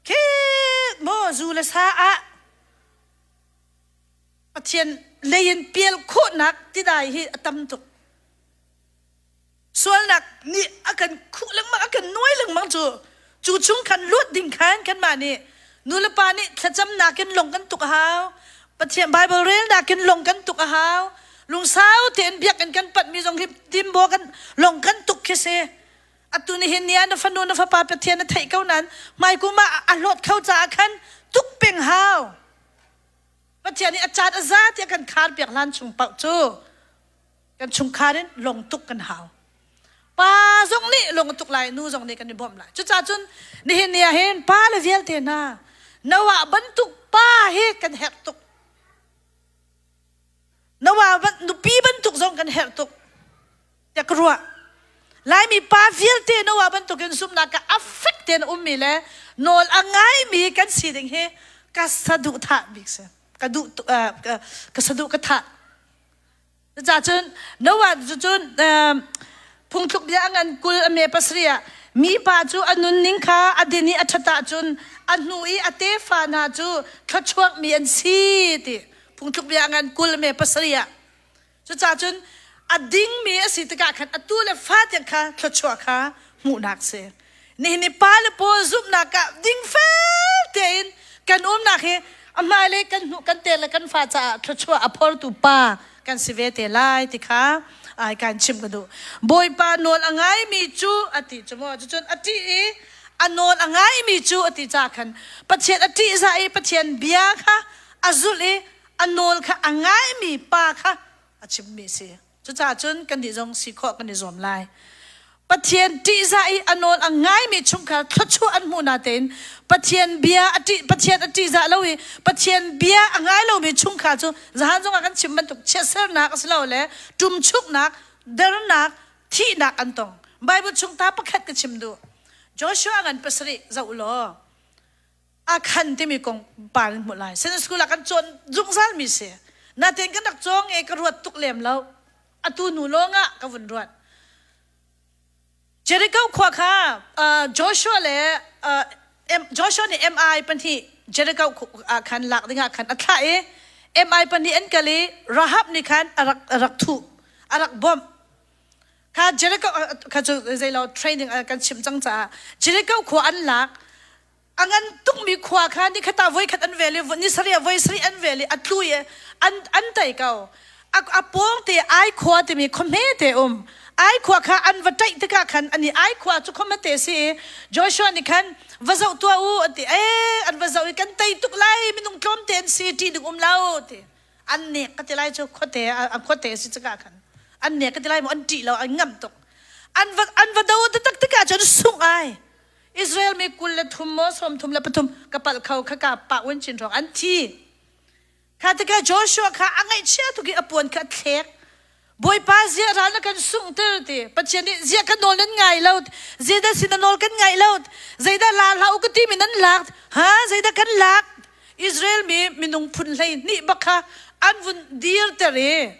khi mo zu le sa ah Pathian lei in pial khawhnak tidai hi a tam tuk sualnak nih a kan khuh lengmang a kan nuai lengmang cu cu chung khan luat ding khan kanmah nih nulepa nih thlacamnak in lung kan tuk a hau Pathian Bible relnak in lung kan tuk a hau lungsau tein biakinn kan panhmi zong hi timbo kan lung kan tuk khi si atu nihin ni ah na fanu na fapa Pathian na theih ko nain hmaikum ah a hlawt kho caah khan tuk peng hau Pathian nih a caan a za tiah kan khar piak hlan chung paoh cu kan chungkhar in lung tuk kan hau pa zong nih lung tuk lai nu zong nih kan i bawmh lai cucaah cun nihin ni ah hin pa le vialte hna Noah bantuk pa hi kan herh tuk Noah nupi bantuk zong kan herh tuk tiah ka ruah. Laimi pa vialte Noah bantukin zumhnak ah a fek tein a ummi le nawl a ngaimi kan si ding hi ka saduhthah bik si. Ka duh ka saduh ka thah. Cucaah cun Noah cu cun phungthluk bia a ngan 20 a me pasarih ah mipa cu a nunning kha a din i a ṭhat ahcun a hnu i a tefa hna cu thluachuakmi an si ti phungthluk bia a ngan 20 a me pasarih ah cucaah cun a dingmi a si tikah khan atu le fa tiang kha thluachuah kha hmuhnak si nihin ni pa le pawl zumhnak ah dingfel tein kan umnak hi a hmailei kan hnu kan te le kan fa caah thluachuah a phortu pa kan si ve te lai ti kha ai kan chim ka duh bawipa nawl a ngaimi cu a ti cu maw cucun a ṭih i a nawl a ngaimi cu a ti ca khan Pathian a ṭihzah i Pathian bia kha a zulh i a nawl kha a ngaimi pa kha a chimmi a si Cucaah cun kannih zong si khawh kan i zuam lai. Pathian ṭihzah i a nawl a ngaimi chungkhar thluachuah an hmuh natein Pathian bia a ṭih Pathian a ṭihzah lo i Pathian bia a ngai lomi chungkhar cu zahan zongah kan chim bantuk chiatsernak a si lo le ṭumchuknak, dernak, thihnak an tong. Bible chung ta pakhat ka chim duh. Joshua ngan pasarih zoh law a khan timi kong pa in hmuh lai. Sunday school ah kan cawn zungzal mi si. Natin kan rak cawng i ka ruat tuk lem lo. Atu nu lawng ah ka vun ruat. Jericho khua kha Joshua le Joshua nih MI pahnih Jericho ah khan lak dingah khan a thlah i MI pahnih an kal i Rahab nih khan a rak a rak thuh a rak bawmh kha Jericho kha cu zeilo training kan chimh cang caah Jericho khua an lak A ngan tukmi khua kha nikhat ah voikhat an vel i ni sarih ah voi sarih an vel i a tlu i an, an tei ko. A, a pawng te ai khua timi khua hmete um. Ai khua kha an va ṭaih tikah khan ani ai khua cu khua hmete si i Joshua nih khan va zoh tuah u an ti. Ee an va zoh i kan tei tuk lai minung tlawmte an si ṭih ding um lo ti. An nek ka ti lai cu khuate a khuate si caka khan an nek ka ti lai mu an ṭih lo an ngamh tuk. An va an va do taktak tikah cun sungh ai. Israel mi 23 maw 33 ka palh kho kha ka pa un chin hrawng an thi. Kha tikah Joshua kha a ngaihchia tuk i a puan kha a thlek. Bawipa ziah ral na kan sunghter ti. Pathian nih ziah ka nawl nan ngai lo. Zeidah sin na nawl kan ngaih lo. Zeidah la hlah u ka timi nan lak. Ha zeidah kan lak. Israel mi minung phun 12 bak kha an vun dirter i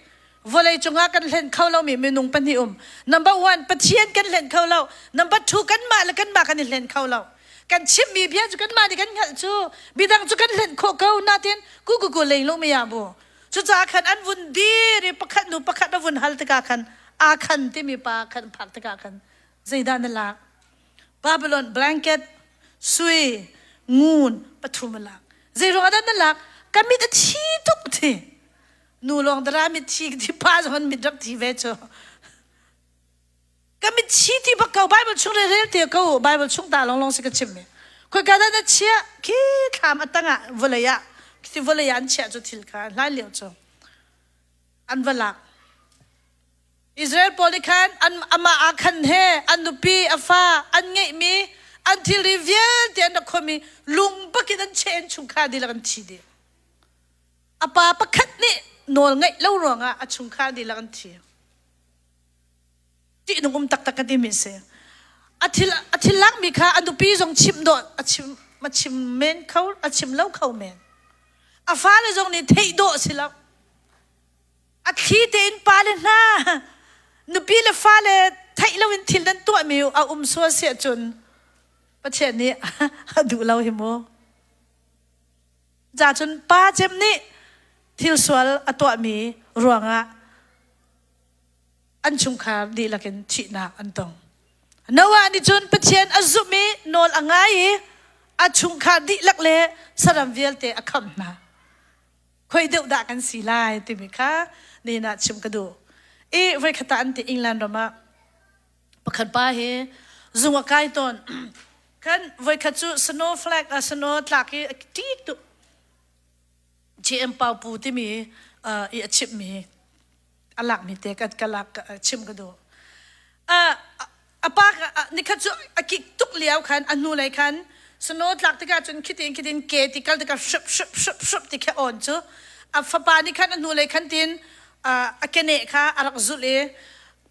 vawlei cungah kan hlen kho lomi minung pahnih um. Number one, Pathian kan hlen kho lo. Number two, kanmah le kanmah kan i hlen kho lo. Kan chimmi bia cu kanmah nih kan hngalh cu midang cu kan hlen khawh ko natin ku ku ku lei lo mi ah bu. Cucaah khan an vun dir i pakhat hnu pakhat a vun hal tikah khan Akhan timi pa khan phak tikah khan zeidah na lak? Babylon blanket, sui, ngun pathum a lak. Zei ruangah dah na lak? Ka mit a thi tuk ti. Nu lawng dara mit thi ti pa zong an mit rak thi ve cu. Ka mit thi ti bak ko Bible chung re rel te ko Bible chung ta long long si ka chim mi. Khoi ka dah na chiah khi thlam a tangah vawlei ah khi vawlei ah an chiah cu thil kha hlan lio cu an va lak. Israel pawl nih khan an amah ah khan he an nupi a fa an ngeihmi an thilri vialte an rak khomi lung bakin an cheh in chungkhar dihlak an thi dih. A pa pakhat nih nawl ngeih lo ruangah a chungkhar dihlak an thi. Ṭihnung um taktak ka timi a si. A thil a thil lakmi kha a nupi zong chimh dawh a chim a chim men kho a chim lo kho men. A fale zong nih theih dawh si lo. A thli tein pale hna nupi le fale theih loin thil nan tuahmi a um sual si ahcun Pathian nih a duh lo hi mu. Ca cun pa cem nih thil sual a tuahmi ruangah an chungkhar dihlak in thihnak an tong. Noah nih cun Pathian a zumh i nawl a ngai i a chungkhar dihlak le saram vialte a khamh hna. Khoi deuh dah kan si lai timi kha nihin ah chim ka duh. I voikhat ah an ti England ram ah pakhat pa hi zung a kai tawn. Khan voikhat cu snow flag a snow tlak i a ṭik tuk. GM Pau Pu timi i a chimhmi a lakmi te ka ka lak chim ka duh. A pa nikhat cu a kik tuk lio khan a hnu lei khan snow tlak tikah cun khitin khitin ke ti kal tikah hrip hrip hrip hrip ti khe on cu a fapa nih khan a hnu lei khan tin a keneh kha a rak zulh i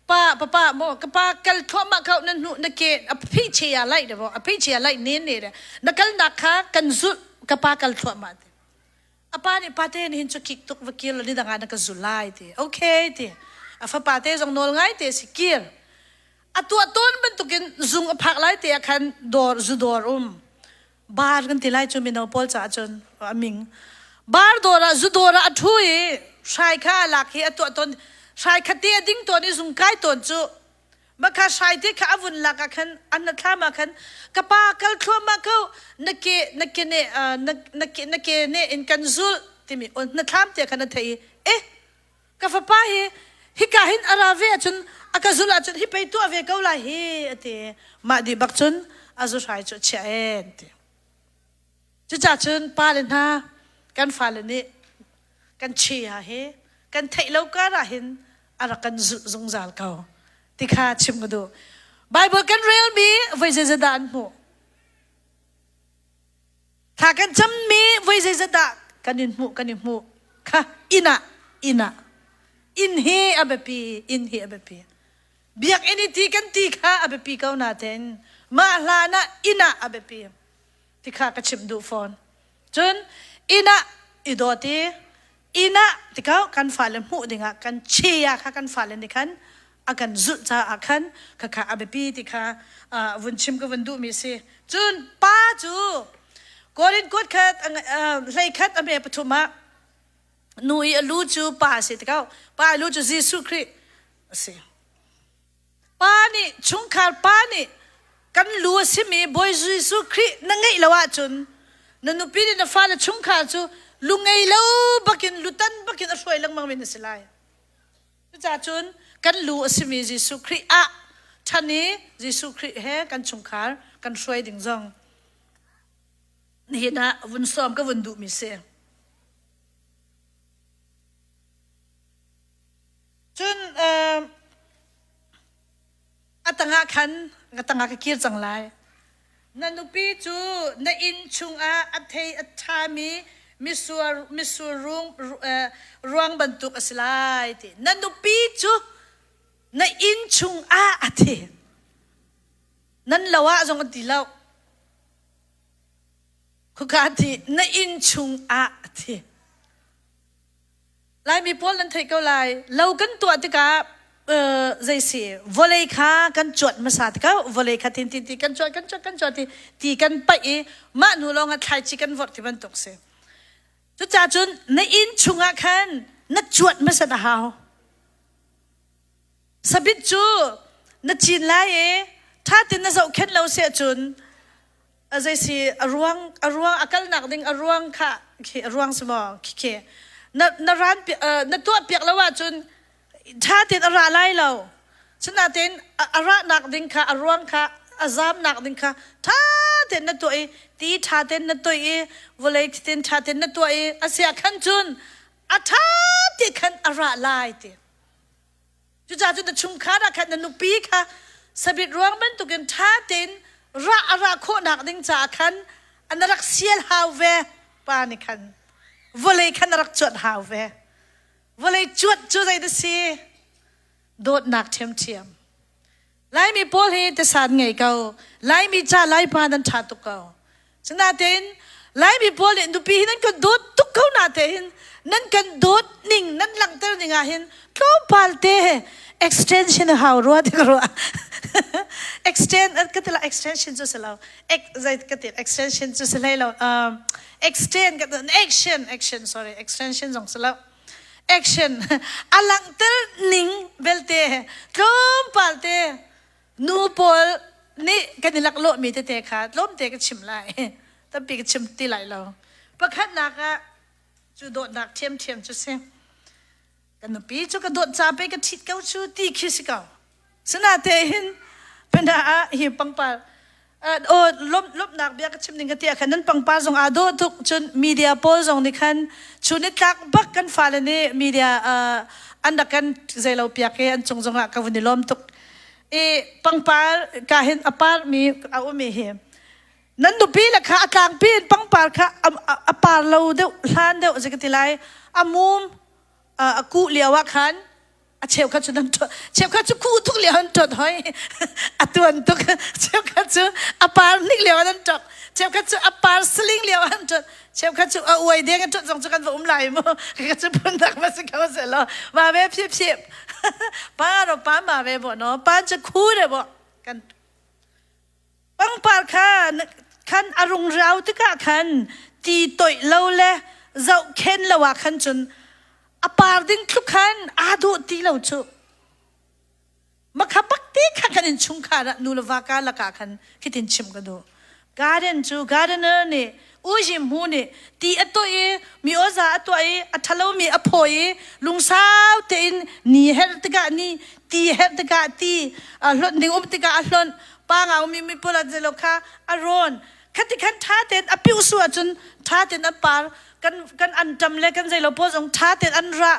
pa papa maw ka pa kal thluahmah kau na hnu na ke a phi che ya lai de a phi che ya lai ne ne de na kal nak kha kan zulh ka pa kal thluahmah ti a pa nih pate nih hin cu kik tuk va kir ni dang ah na ka zul lai ti okay ti a fapa te zong nawl ngai te si kir a tuah tawn bantukin zung a phak lai te ah khan dawr zu dawr um bar kan ti lai cu mino pawl caah cun a ming bar dawr ah zu dawr ah a ṭhu i hrai kha a lak hi a tuah tawn hrai kha te a ding tawn i zung kai tawn cu Maka hrai te kha a vun lak ah khan an na thlam ah khan ka pa kal thluahmah ko na ke na ke ne na na ke na ke ne in kan zulh timi na thlam te khan a thei i eh ka fapa hi hika hin a ra ve ahcun a ka zulh ahcun hi pei tuah ve ko lai hi a ti mah dih bak cun a zu hrai cu a chiah en ti cucaah cun pale hna kan fale nih kan chia hi kan theih lo kar ah hin a rak kan zulh zungzal ko ti kha chim ka duh Bible kan relmi voi zeizat dah an hmuh Thla kan cammi voi zeizat dah kan in hmuh kan i hmuh kha inn ah inn ah inn hi a biapi inn hi a biapi biakinn i ti kan ti kha a biapi ko natein mah hlan ah inn ah a biapi ti kha ka chimh duh fawn cun inn ah i dawt i inn ah tikau kan fale hmuh dingah kan chia kha kan fale nih khan a kan zulh caah khan khakha a biapi ti kha vun chim ka vun duhmi si. Cun pa cu Korin kuat khat hlei khat a me pathum ah nu i a lu cu pa a si tikau pa a lu cu Jesuh Khrih a si. Pa nih chungkhar pa nih kan lu a simi Bawi Jesuh Khrih na ngeih lo ahcun na nupi nih na fale chungkhar cu lu ngei lo bakin lutan bakin a hruai lengmang mi na si lai. Cucaah cun kan lu a simi Jesuh Khrih ah ṭhan i Jesuh Khrih he kan chungkhar kan hruai ding zong nihin ah vun sawm ka vun duhmi si. tangah khan ka tangah ka kir cang lai. Na nupi cu na inn chungah a thei a ṭhami mitsur mitsur rung ruang bantuk a si lai ti. Na nupi cu na inn chungah a thi. Nan lo ah zong an ti lo. Khuka ti na inn chungah a thi. Laimi pawl nan theih ko lai. Lo kan tuah tikah zei si vawlei kha kan cuat hmasa tikah vawlei kha tin tin ti kan cuat kan cuat kan cuat ti ti kan paih i mah hnu lawng ah thlaici kan vorh ti bantuk si. Cucaah cun na inn chungah khan na cuat hmasat a hau. Sabit cu na cin lai i ṭha tein na zohkhenh lo si ahcun a zei si a ruang a ruang a kalnak ding a ruang kha khi a ruang si maw khi khi na na ran na tuah piak lo ahcun ṭha tein a ra lai lo sinain a rahnak ding kha a ruang kha a zamnak ding kha ṭha tein na tuah i ti ṭha tein na toih i vawlei tein ṭha tein na tuah i a sia khan cun a ṭha te khan a ra lai ti Cucaah cun na chungkhar ah khan na nupi kha sabit ruang bantukin ṭha tein rah a rah khawhnak ding caah khan an rak sial hau ve pa nih khan vawlei khan a rak cuanh hau ve vawlei cuanh cu zei dah si dawtnak ṭhiamṭhiam Laimi pawl hi tisan ngei ko Laimi ca Laipa nan ṭha tuk ko Sinain Laimi pawl nih nupi hi nan kan dawt tuk ko na tein nan kan dawt ning nan langhter ning ah hin tlawmpal te extension a hau rua ti ka ruah. Extend ka ti la extension cu si lo. Zei ka ti extension cu si hlei lo. Extend ka action action sorry extension zong si lo. Action a langhter ning belte tlawmpal te Nu pawl nih kan i laklawhmi tete kha tlawmte ka chim lai. Tampi ka chim ti lai lo. Pakhatnak ah cu dawtnak ṭhiamṭhiam cu si. Ka nupi cu ka dawt ca pei ka ṭhit ko cu ti khi si ko. Sinatein pena ah hi pangpar aw lawmhnak bia ka chim ding ka ti ah khan nan pangpar zong aa dawh tuk cun media pawl zong nih khan chun i tlak bak kan fale nih media an rak kan zeilo piak i an cung zong ah ka vun i lawm tuk i pangpar ka hin a par mi a um i hi nan nupi le kha a tlangpi in pangpar kha a par lo deuh hlan deuh zei ka ti lai a mum a kuh lio ah khan a cheukhat cu nan cheukhat cu khu tuk lio an ṭot hoi a tuan tuk cheukhat cu a par hnik lio an ṭok cheukhat cu a par saling lio an ṭot cheukhat cu a uai deng an ṭot zong cu kan va um lai mu ka cu phun dak ma si ko se lo ma ve phi phi pa ro pa ma ve bo no pa cu khu de bo kan Pangpar kha khan a rung rau tikah khan ti toih lo le zohkhen lo ah khan cun a par ding tluk khan aa dawh ti lo cu. Makha bak te kha kan innchungkhar ah nu le va karlak ah khan khitin chim ka duh. Garden cu gardener nih Ujim hu nih ti a tuah i mi awza a tuah i a ṭhalomi a phawi i lungsau tein ni herh tikah ni ti herh tikah ti hlonh ding um tikah a hlonh pa nga umi mi pawl zelo kha a rawn khati khan ṭha tein a piu su ahcun ṭha tein an par kan kan anṭam le kan zeilo pawl zong ṭha tein an ra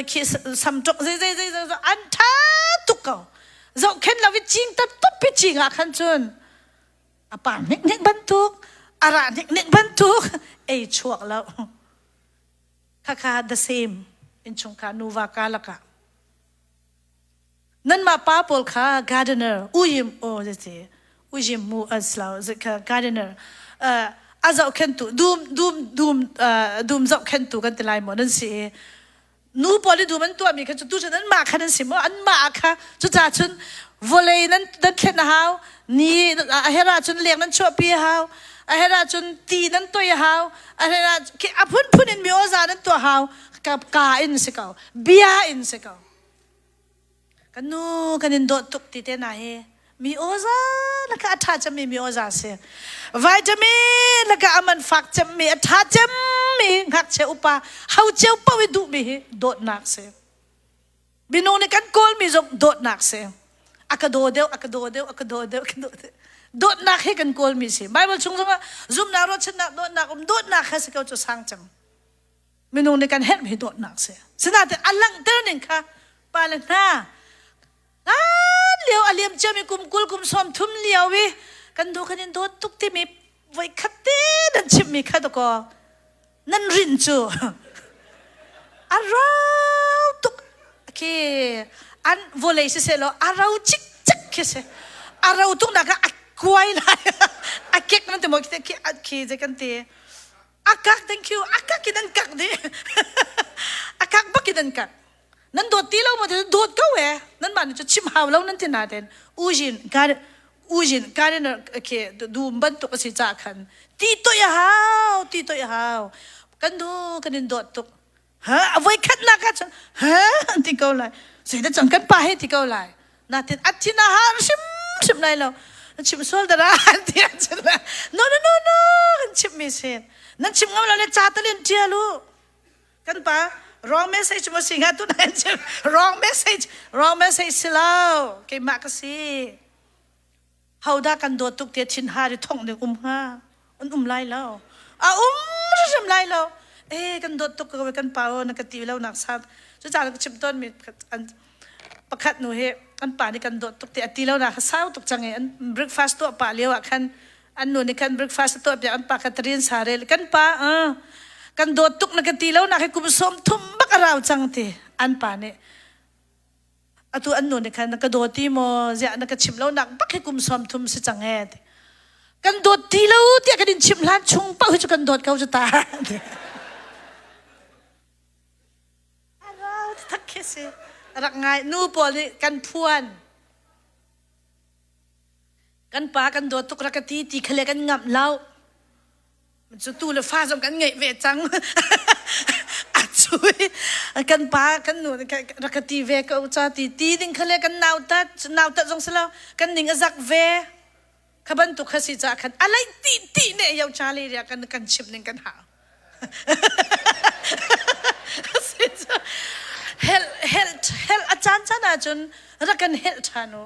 khi samṭok zei zei zei zei an ṭha tuk ko zohkhenh lo i cing tat tup pi cing ah khan cun a par hnik hnik bantuk a ra hnik hnik bantuk ei chuak lo khakha the same innchungkhar nuva karlak ah nanmah pa pawl kha gardener uyim o zati uyim mu aslo zikha gardener a zohkhentu dum dum dum dum zohkhentu kan ti lai maw nan si i nu pawl i dum an tuahmi kha cu tu cun anmah kha nan si maw anmah kha cucaah cun vawlei nan nan thlen a hau ni a her ahcun leng nan chuahpi a hau a her ahcun ti nan toi a hau a her ah a phunphun in mi awza nan tuah hau ka ka in si ko bia in si ko Kan nu kan in dawt tuk ti te na hi mi awza laka a ṭha cemmi mi awza si. Vitamin laka a man fak cemmi a ṭha cemmi ngakchia upa ho cio paoh i duhmi hi dawtnak si. Minung nih kan kawlmi zong dawtnak si. A ka daw deuh, a ka daw deuh, a ka daw deuh, a ka daw deuh. Dawtnak hi kan kawlmi si. Bible chung zongah zumhnak, ruahchannak, dawtnak um dawtnak kha si ko cu sang cem. Minung nih kan herhmi dawtnak si. Sinain a langhter ning kha pale hna hlan lio a liam ciami kum 20 kum 30 lio i kan nu kan in dawt tuk timi voi khat te nan chimmi kha dakaw nan rin cu a rau tuk khi an vawlei siseh law a ro cikcek khi si a ro tuk nak ah a kuai lai a kek nan ti maw khi khi zei kan ti a kak thank you a kak in an kak dih a kak bak in an kak nan dawt ti lo maw dawt ko e nan mah nih cu chim hau lo nan ti na ten ujin ujin gardener khi dum bantuk a si ca khan ti toih a hau ti toih a hau kan du kan in dawt tuk ha a voi khat nak ah cun ha an ti ko lai zeidah cang kan pa he ti ko lai natin a thin a har hrim hrim lai lo na chim sual dara an ti ahcun no no no no kan chim mi si nan chim ngam lo le ca talin tial u kan pa wrong message mo si nga tu nan chim wrong message wrong message si lo keimah ka si hodah kan dawt tuk tiah thin har i thongh ding um hnga an um lai lo a um hrim lai lo eh kan dawt tuk ko kan pa o na ka ti lo nak sa cu ca ka chim tawn mi an pakhat nu hi an pa nih kan dawt tuk ti a ti lo nak sau tuk cang i an breakfast tuah pa lio ah khan an nu nih khan breakfast tuah piak an pa kha tarin sa rel kan pa kan dawt tuk na ka ti lo nak hi kum som thum bak a rau cang ti an pa nih atu an nu nih khan na ka dawt ti maw ziah na ka chimh lo nak bak hi kum 30 si cang he kan dawt ti lo tiah kan in chimh hlan chung paoh hi cu kan dawt ko cu ta thak khi si rak ngai nu pawl nih kan phuan kan pa kan dawt tuk rak ka ti ti khale kan ngamh lo Cu tu le fa zong kan ngeih ve cang. A cui kan pa kan nu rak ka ti ve ko ca ti ti ding khale kan nautat nautat zong si lo kan ning a zak ve kha bantuk kha si ca khan a lei ti ti ne yo cha le ria kan kan chim ning kan hau. Hel hel hel a caan caan ahcun rak kan helh ṭhan u.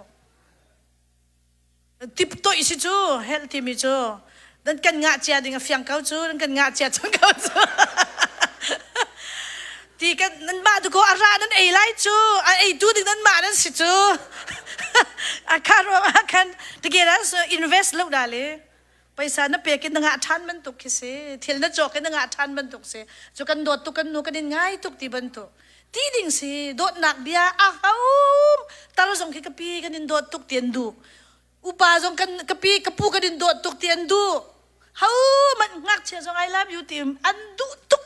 Tiptoih si cu helh timi cu nan kan ngah cia ding a fiang ko cu nan kan ngah cia cang ko cu ti kan nan mah tu ko a ra nan ei lai cu a ei tu ding nan mah nan si cu a kha ruang ah khan tikera invest lo da le paisa na pek in na ngah ṭhan bantuk khi si thil na cawk in na ngah ṭhan bantuk si cu kan dawt tuk kan nu kan in ngai tuk ti bantuk ti ding si dawtnak bia a haum tar zong khi ka pi kan in dawt tuk ti an duh upa zong kan ka pi ka pu kan in dawt tuk ti an duh ho man ngakchia zong I love you ti an duh tuk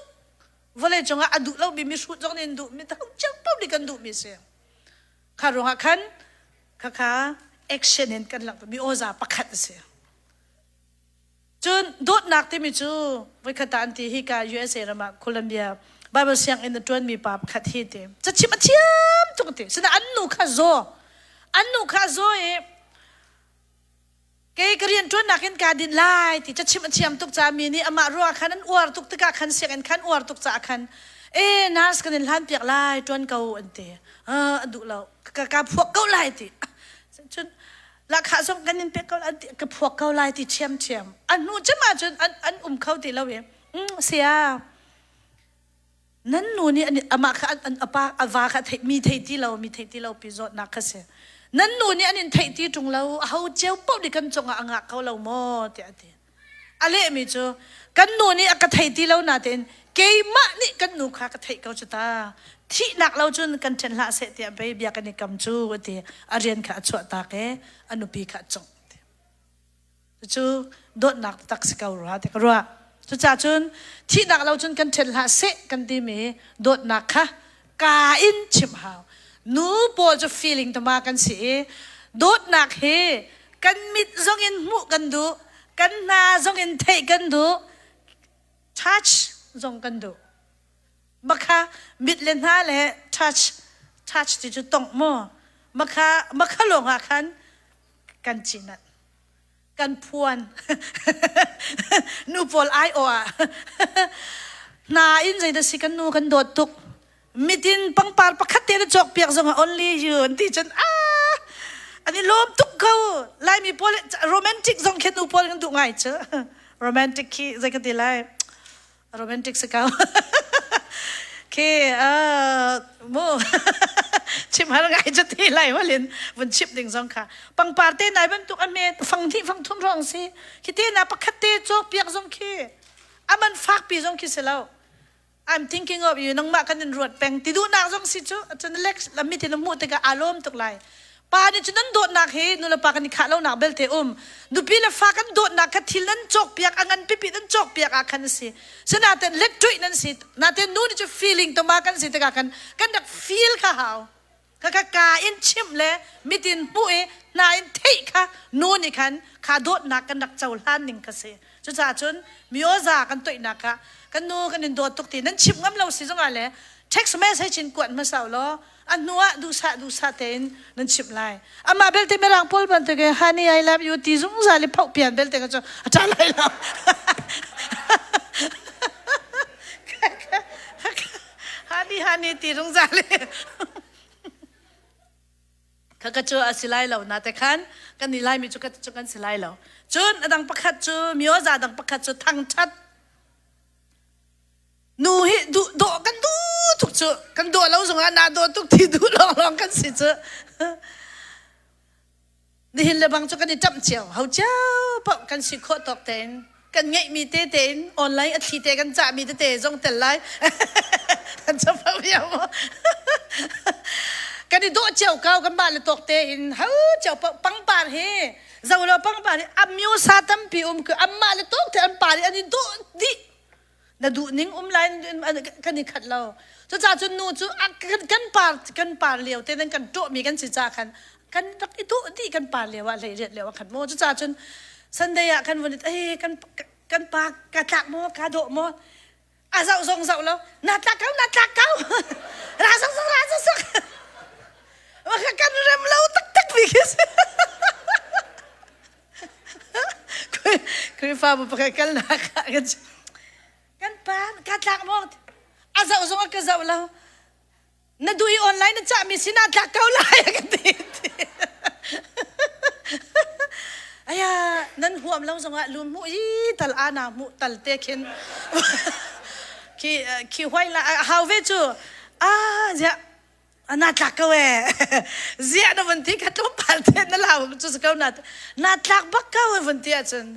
vawlei cungah a duh lomi mihrut zong nih an duh mi cio paoh nih kan duhmi si kha ruangah khan khakha action in kan langhter mi awza pakhat a si Cun dawtnak timi cu voikhat ah an ti hika USA ram ah Columbia Bible sianginn a ṭuanmi pa pakhat hi ti cachim a thiam tuk ti sina an nu kha zaw an nu kha zaw i kei ka rian ṭuannak in kaa din lai ti cachim a thiam tuk caah mi nih amah ruah khan an uar tuk tikah khan sianginn khan uar tuk caah khan e nurse kan in hlan piak lai ṭuan ko an ti a duh lo ka ka phuak ko lai ti cun lahkhah zong kan in pek ko an ti ka phuak ko lai ti ṭhiamṭhiam a hnu cem ahcun an an um kho ti lo i sia nan nu nih an amah kha an apa a va kha theih mi thei ti lo mi thei ti lo pi zawtnak kha si nan nu nih an in theih ti ṭung lo aho cio paoh nih kan cungah a ngah ko lo maw tiah a ti A lehmi cu kan nu nih a ka thei ti lo natein keimah nih kan nu kha ka theih ko cu ta. Thihnak lo cun kan ṭhen hlah seh tiah pei bia kan i kam cu a ti. A rian kha a chuahtak i a nupi kha a cungh. Cucu dawtnak taktak si ko rua ti ka ruah. Cucaah cun thihnak lo cun kan ṭhen hlah seh kan timi dawtnak kha ka in chimh hau. Nu pawl cu feeling tama kan si i dawtnak hi kan mit zong in hmuh kan duh, kan hna zong in theih kan duh, touch zong kan duh. Makha mit le hna le touch, touch ti cu tongh mu. Makha, makha lawng ah khan kan cinat. Kan phuan. Nu pawl ai aw ah. Hna in zeidah si kan nu kan dawt tuk. Mitin pangpar pakhat te na cawk piak zong ah only you an ti cun ah an i lawm tuk ko. Laimi pawl romantic zong khin nu pawl kan duh ngai cu. Romantic khi zei ka ti lai? Romantic si ko. Khi mu chim har ngai cu ti lai walin vun chip ding zong kha pangpar te nai bantuk a me fang hnih fang thum rong si khi te na pakhat te cawk piak zong khi aman fak pi zong khi si lo I'm thinking of you nangmah kan in ruat peng ti duhnak zong si cu cun Alex lammi tin hmuh tikah aa lawm tuk lai pa nih cun nan dawtnak hi nulepa kan i khah lonak belte um nupi le fa kan dawtnak kha thil nan cawkpiak a ngan pipi nan cawkpiak ah khan a si sinaten let nan si naten nu nih cu feeling tama kan si tikah khan kan rak feel kha hau ka ka ka in chimh le mitin hmuh i hna in theih kha nu nih khan kha dawtnak kan rak cohlan ning kha si cucaah cun mioza kan toihnak ah kan nu kan in dawt tuk ti nan chimh ngam lo si zongah le text message in kuat hmasa law a hnu ah duhsah duhsah tein nan chimh lai amah belte mirang pawl bantuk in honey I love you ti zungzal i phoh pian belte ka cu a ṭha lai lo Hani hani ti zungzal Kha ka cu a si lai lo na te khan kan ni lai mi cu ka cu kan si lai lo. Cun a dang pakhat cu mioza dang pakhat cu thangthat nu hi duh dawh kan duh tuk cu kan dawh lo zongah na dawh tuk ti duh lawnglawng kan si cu Nihin le bang cu kan i ṭamh cio. Ho cio paoh kan si khawh tawk tein kan ngeihmi te tein online a thli te kan cahmi tete zong tel lai. Kan chapau viau maw? Kan i dawh cio ko kan mah le tawk tein ho cio paoh pangpar hi zolo pangpar hi amyosa tampi um ku anmah le tawk te an par hi an i dawh dih. Na duh ning um lai kan i khat lo. Cucaah cun nu cu kan par kan par lio te nan kan ṭawhmi kan si ca khan kan rak i dawh dih kan par lio ah hlei riat lio ah khan maw cucaah cun Sunday ah kan vun i kan kan pa ka tlak maw ka dawh maw a zoh zong zoh lo na tlak ko na tlak ko ra sok sok ra sok sok kan rem lo taktak mi khi si Khrihfabu pakhat kalnak ah kan kan pa ka tlak maw a zoh zong a ka zoh lo na duh i online na cahmi sinah tlak ko lai a ka ti aya nan huam lo zongah lum hmuh i tal ana hmuh tal te khin khi khi huai la hau ve cu ah ziah na tlak ko ee ziah na vun ti kha tlawmpal te na lau cu si ko na na tlak bak ko e vun ti ahcun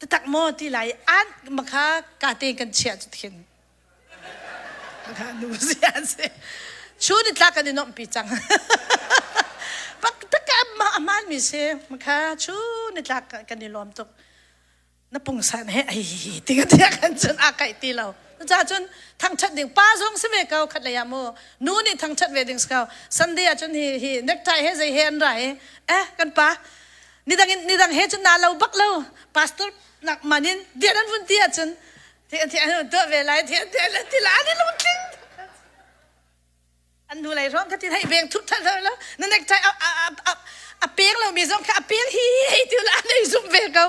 tatak maw ti lai an makha ka te kan chiah cu thin makha nu ziah si chu ni tlak kan i nomh pi cang pak tak ma aman mi si makha chu ni tlak kan i lawm tuk Na pungsan he ai ti ka tiah kan cun a kaih ti lo. Cucaah cun thangṭhat ding pa zong si ve ko khat lei ah mu nu nih thangṭhat ve ding si ko. Sunday ah cun hi hi necktie he zei he an ra i eh kan pa nidang in nidang he cun naa lo bak lo pastor nak man in dian an vun ti ahcun thi thi an tuah ve lai thi thi an ti la an i lungtling An hnu lei hrawng kha ti hei veng thup than lo na necktie a a a a peng lo mi zong kha a peng hi hei ti la an ei zum ve ko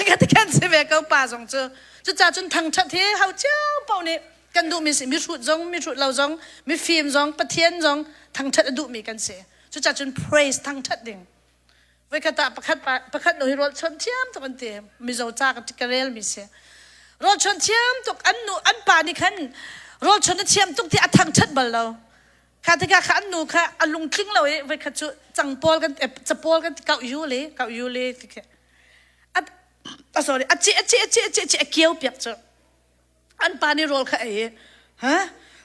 ka ti kan si ve ko pa zong cu cucaah cun thangthat hi hau cio paoh nih kan duh mi si mi hrut zong mi hrut lo zong mi fim zong pathian zong thangthat a duh mi kan si cucaah cun praise thangthat ding Voikhat ah pakhat pakhat nu hi rawl chuan thiam tuk an ti. Mizo ca ka ka rel mi si. Rawl chuan thiam tuk an nu an pa nih khan rawl chuan a thiam tuk ti a thangthat bal lo. Kha tikah kha an nu kha a lungtling lo i voikhat cu cangpawl kan capawl kan ti kau yu le kau yu le ti khi. A sorry a ci a ci a ci a ci a ci a kio piak cu. An pa nih rawl kha ei i ha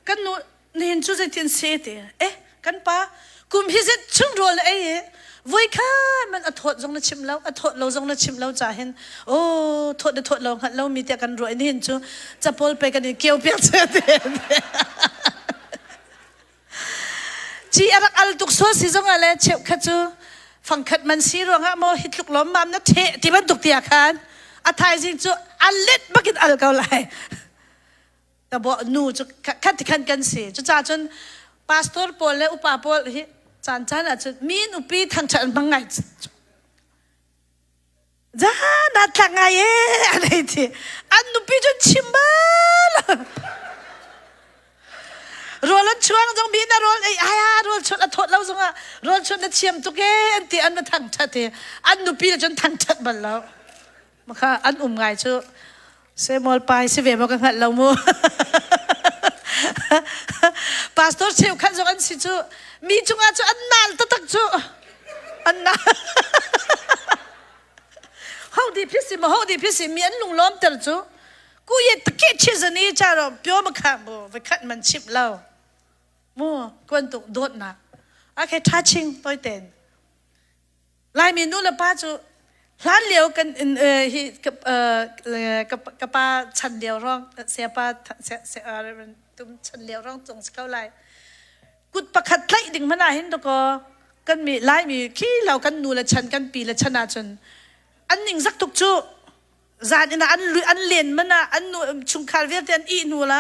kan nu nihin cu zeitin se ti eh kan pa kum hi zet chung rawl na ei i voi khan man a thawt zong na chim lo a thawt lo zong na chim lo ca hin oh thawt na thawt lo hngalh lo mi tiah kan ruah i nihin cu capawl pe kan in kio piak che te Ci a rak al tuk sual si zongah le cheukhat cu fangkhat man si ruangah maw hi tluk lawmmam na theh ti bantuk ti ah khan a thaizing cu a let bakin al ko lai. Tabo nu cu khat ti khan kan si. Cucaah cun pastor pawl le upa pawl hi caan caan ah cun mi nupi thangṭhat an hmang ngai Za na tlak ngai e an hei ti. An nupi cun chim bal. Rawl an chuang zong mi na rawl ei ai rawl chuan a thawt lo zongah rawl chuan na thiam tuk e an ti an va thangṭhat i an nupi le cun thangṭhat bal lo. Makha an um ngai cu Samuel pai si ve maw ka hngalh lo mu. Pastor cheukhat zong an si cu mi cungah cu an nal taktak cu an nal. Ho di phisi ma ho di phisi mi an lunglawm ter cu ku ye take chi zani cha ro pyo ma kha bu ve khat man chip lo mu kwan tuk dawt nak okay touching toi ten Laimi nu le pa cu hlan lio kan hi ka pa chan lio rong siapa tum chan lio rong cung si ko lai kut pakhat tlaih ding hmanh ah hin dakaw kan mi Laimi khi lo kan nu le chan kan pi le chan ahcun an ning zak tuk cu zan in an an len man ah an nu chungkhar vialte an ih hnu la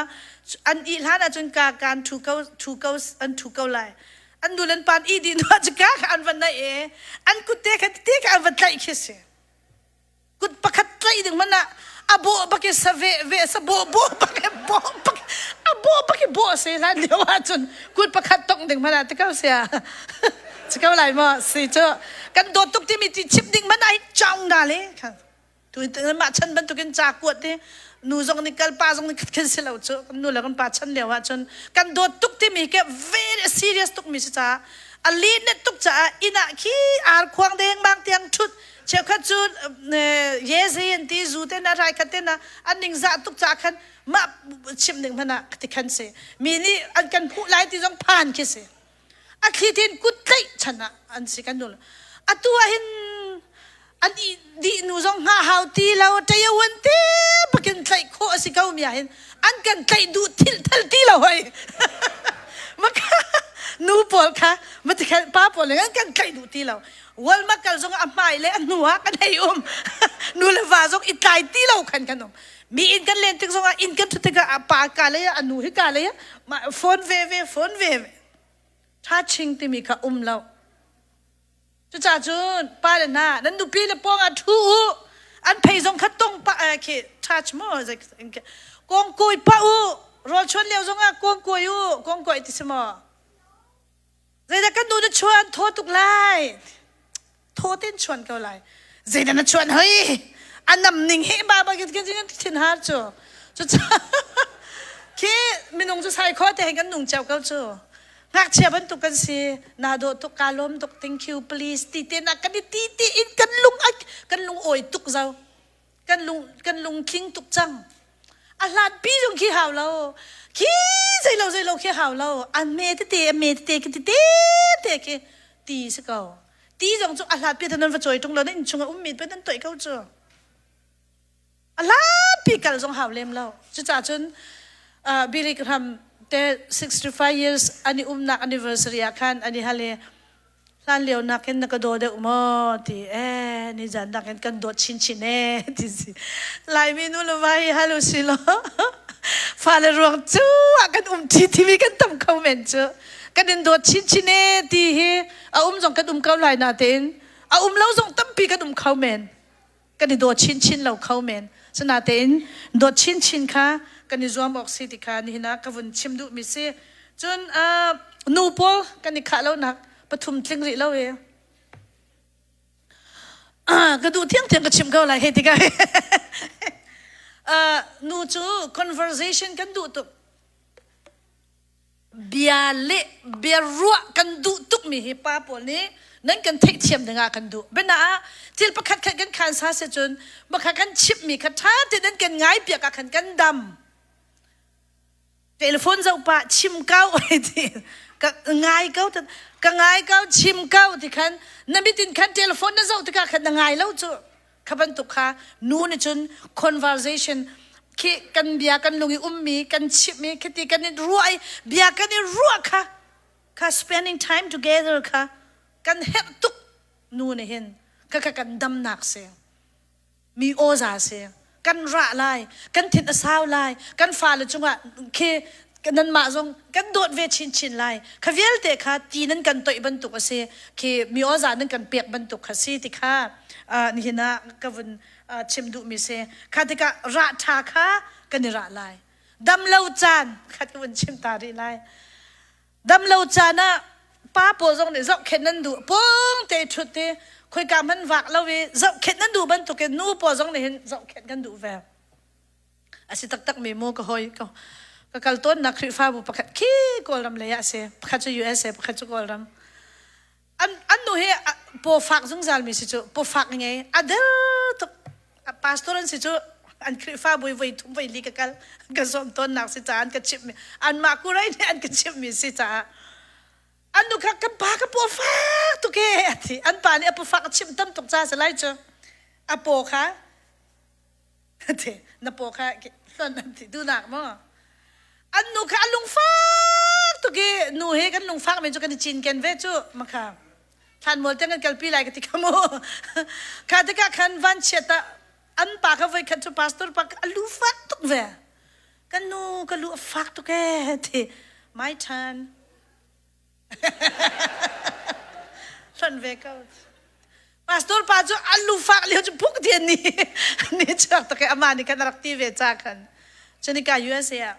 an ih hlan ahcun ka kan thu ko thu ko an thu ko lai an nu len pan ih dih hnu ahcun ka kha an va naih e an kut te kha te kha an va tlaih khi si kut pakhat tlaih ding man ah a bawh bak i sa ve ve sa bawh bawh bak i bawh bak a bawh bak i bawh si hlan lio ahcun kut pakhat tong ding man ah ti ko sia si ko lai maw si cu kan dawt tuk timi ti chim ding man ah chaung na le Tu mah chan bantukin ca kuat hi nu zong nih kal pa zong nih khin si lo cu kan nu le kan pa chan lio ahcun kan dawt tuk timi ke very serious tuk mi si caah a linet tuk caah inn ah khi ar khuang deng bang tiang thut cheukhat cu ye zi an ti zu te na rai khat te na an ning zah tuk caah khan mah chim ding hmanh ah ti khan si mi nih an kan hmuh lai ti zong phan khi si a thli tin kut tlaih chan ah an si kan dul atu ah hin an dih nu zong hngah hau ti lo ṭayawan te bakin tlaih khawh a si ko mi ah hin an kan tlaih duh thil thal ti lo hoi maka nu pawl kha matikhal pa pawl an kan tlaih duh ti lo Walmart kal zong a hmai le a hnu ah kan hei um nu le va zong i tlai ti lo khan kan um mi inn kan len tik zong ah inn kan thut tikah a pa ka lei ah a nu hi ka lei ah mah phone ve ve phone ve ve touching timi kha um lo cucaah cun pa le hna nan nupi le pawng ah ṭhu u an phei zong kha tong pa khi touch mo kong kawi pa u rawl chuan lio zong ah kong kawi u kong kawi ti si maw Zeidah kan nu na chuan thaw tuk lai. Thaw ten chuan ko lai. Zeidah na chuan hoi? A nam ning he ba ba kan kan thin har cu. Cu khi minung cu sai kho te kan nung cio ko cu. Ngakchia bantuk kan si. Na dawh tuk ka lawm tuk thank you please ti te na kan i ti ti in kan lung kan lung awi tuk zau. Kan lung kan lung tling tuk cang. A hlat pi zong khi hau lo. Khi zei lo zei lo khi hau lo. A me tete a me tete khi tete te khi ti si ko. Ti zong cu a hlat pi nan va cawi tung lo na inn chung a ummi pe nan toih ko cu. A hlat pi kal zong hau lem lo. Cucaah cun uh, Billy Graham te 65 years an i umnak anniversary ah khan an i hal i Hlanlio nakin na ka daw deuh maw ti eh nizan nakin kan dawt chinchin eh ti si. Laimi nu le va hi hal usi law fale ruang cu ah kan um ṭi timi kan tam kho men cu. Kan in dawt chinchin eh ti hi a um zong kan um ko lai natein a um lo zong tampi kan um kho men. Kan i daw chinchin lo kho men. Sinatein dawt chinchin kha kan i zuam awk si ti kha nihin ah ka vun chim duhmi si. Cun uh, nu pawl kan i khah lonak pathum tling rih lo i ka duh thiangthiang ka chim ko lai hei tikah uh, nu cu conversation kan duh tuk bia le bia ruah kan duh tukmi hi pa pawl nih nan kan theihthiam dingah kan duh. Biana ah thil pakhat khat kan khan sa si cun makha kan chimhmi kha ṭha tein nan kan ngai piak ah khan kan dam. Telephone zoh pah chim ko ti ka ngai ko ka ngai ko chim ko ti khan na mitin khan telephone na zoh tikah khan na ngai lo cu. Kha bantuk kha nu nih cun conversation khi kan bia kan lung i ummi kan chimh i khiti kan i ruah i bia kan i ruah kha kha spending time together kha kan herh tuk nu nih hin kha kha kan damnak si mi awza si kan rah lai kan thin a sau lai kan fale cungah khi nanmah zong kan dawt ve chinchin lai kha vialte kha ti nan kan toih bantuk a si khi mi awza nan kan pek bantuk kha si ti kha nihin ah ka vun chim duhmi si kha tikah rah ṭha kha kan i rah lai dam lo caan kha ka vun chim ta rih lai dam lo caan ah pa pawl zong nih zohkhenh nan duh pung te ṭhut te khoika hman vak lo i zohkhenh nan duh bantukin nu pawl zong nih hin zohkhenh kan duh ve a si taktak mi mu ka hoi ka. Ka kal tawnnak Khrihfabu pakhat khi Kawlram lei ah a si. Pakhat cu USA, pakhat cu Kawlram. An an nu hi paw fak zungzal mi si cu paw fak ngei a der tuk pastor an si cu an Khrihfabu i voi thum voi li ka kal ka zawm tawnnak si caah an ka chimh mi anmah kurai nih an ka chimh mi si caah an nu kha kan pa ka paw fak tuk e a ti an pa nih a paw fak a chimh tam tuk ca si lai cu a paw kha ti na paw kha hlonh an ti duhnak maw an nu kha a lungfak tuk i nu he kan lungfak men cu kan i cinken ve cu makha thlanmual tiang kan kalpi lai ka ti kha mu kha tikah khan vanchiat ah an pa kha voi khat cu pastor pa a lu fak tuk ve kan nu ka lu a fak tuk e ti my turn Hlonh ve ko. Pastor pa cu an lufak lio cu phuk ti ni ni chuak tak ama nih khan a rak ti ve ca khan. Cunika USA ah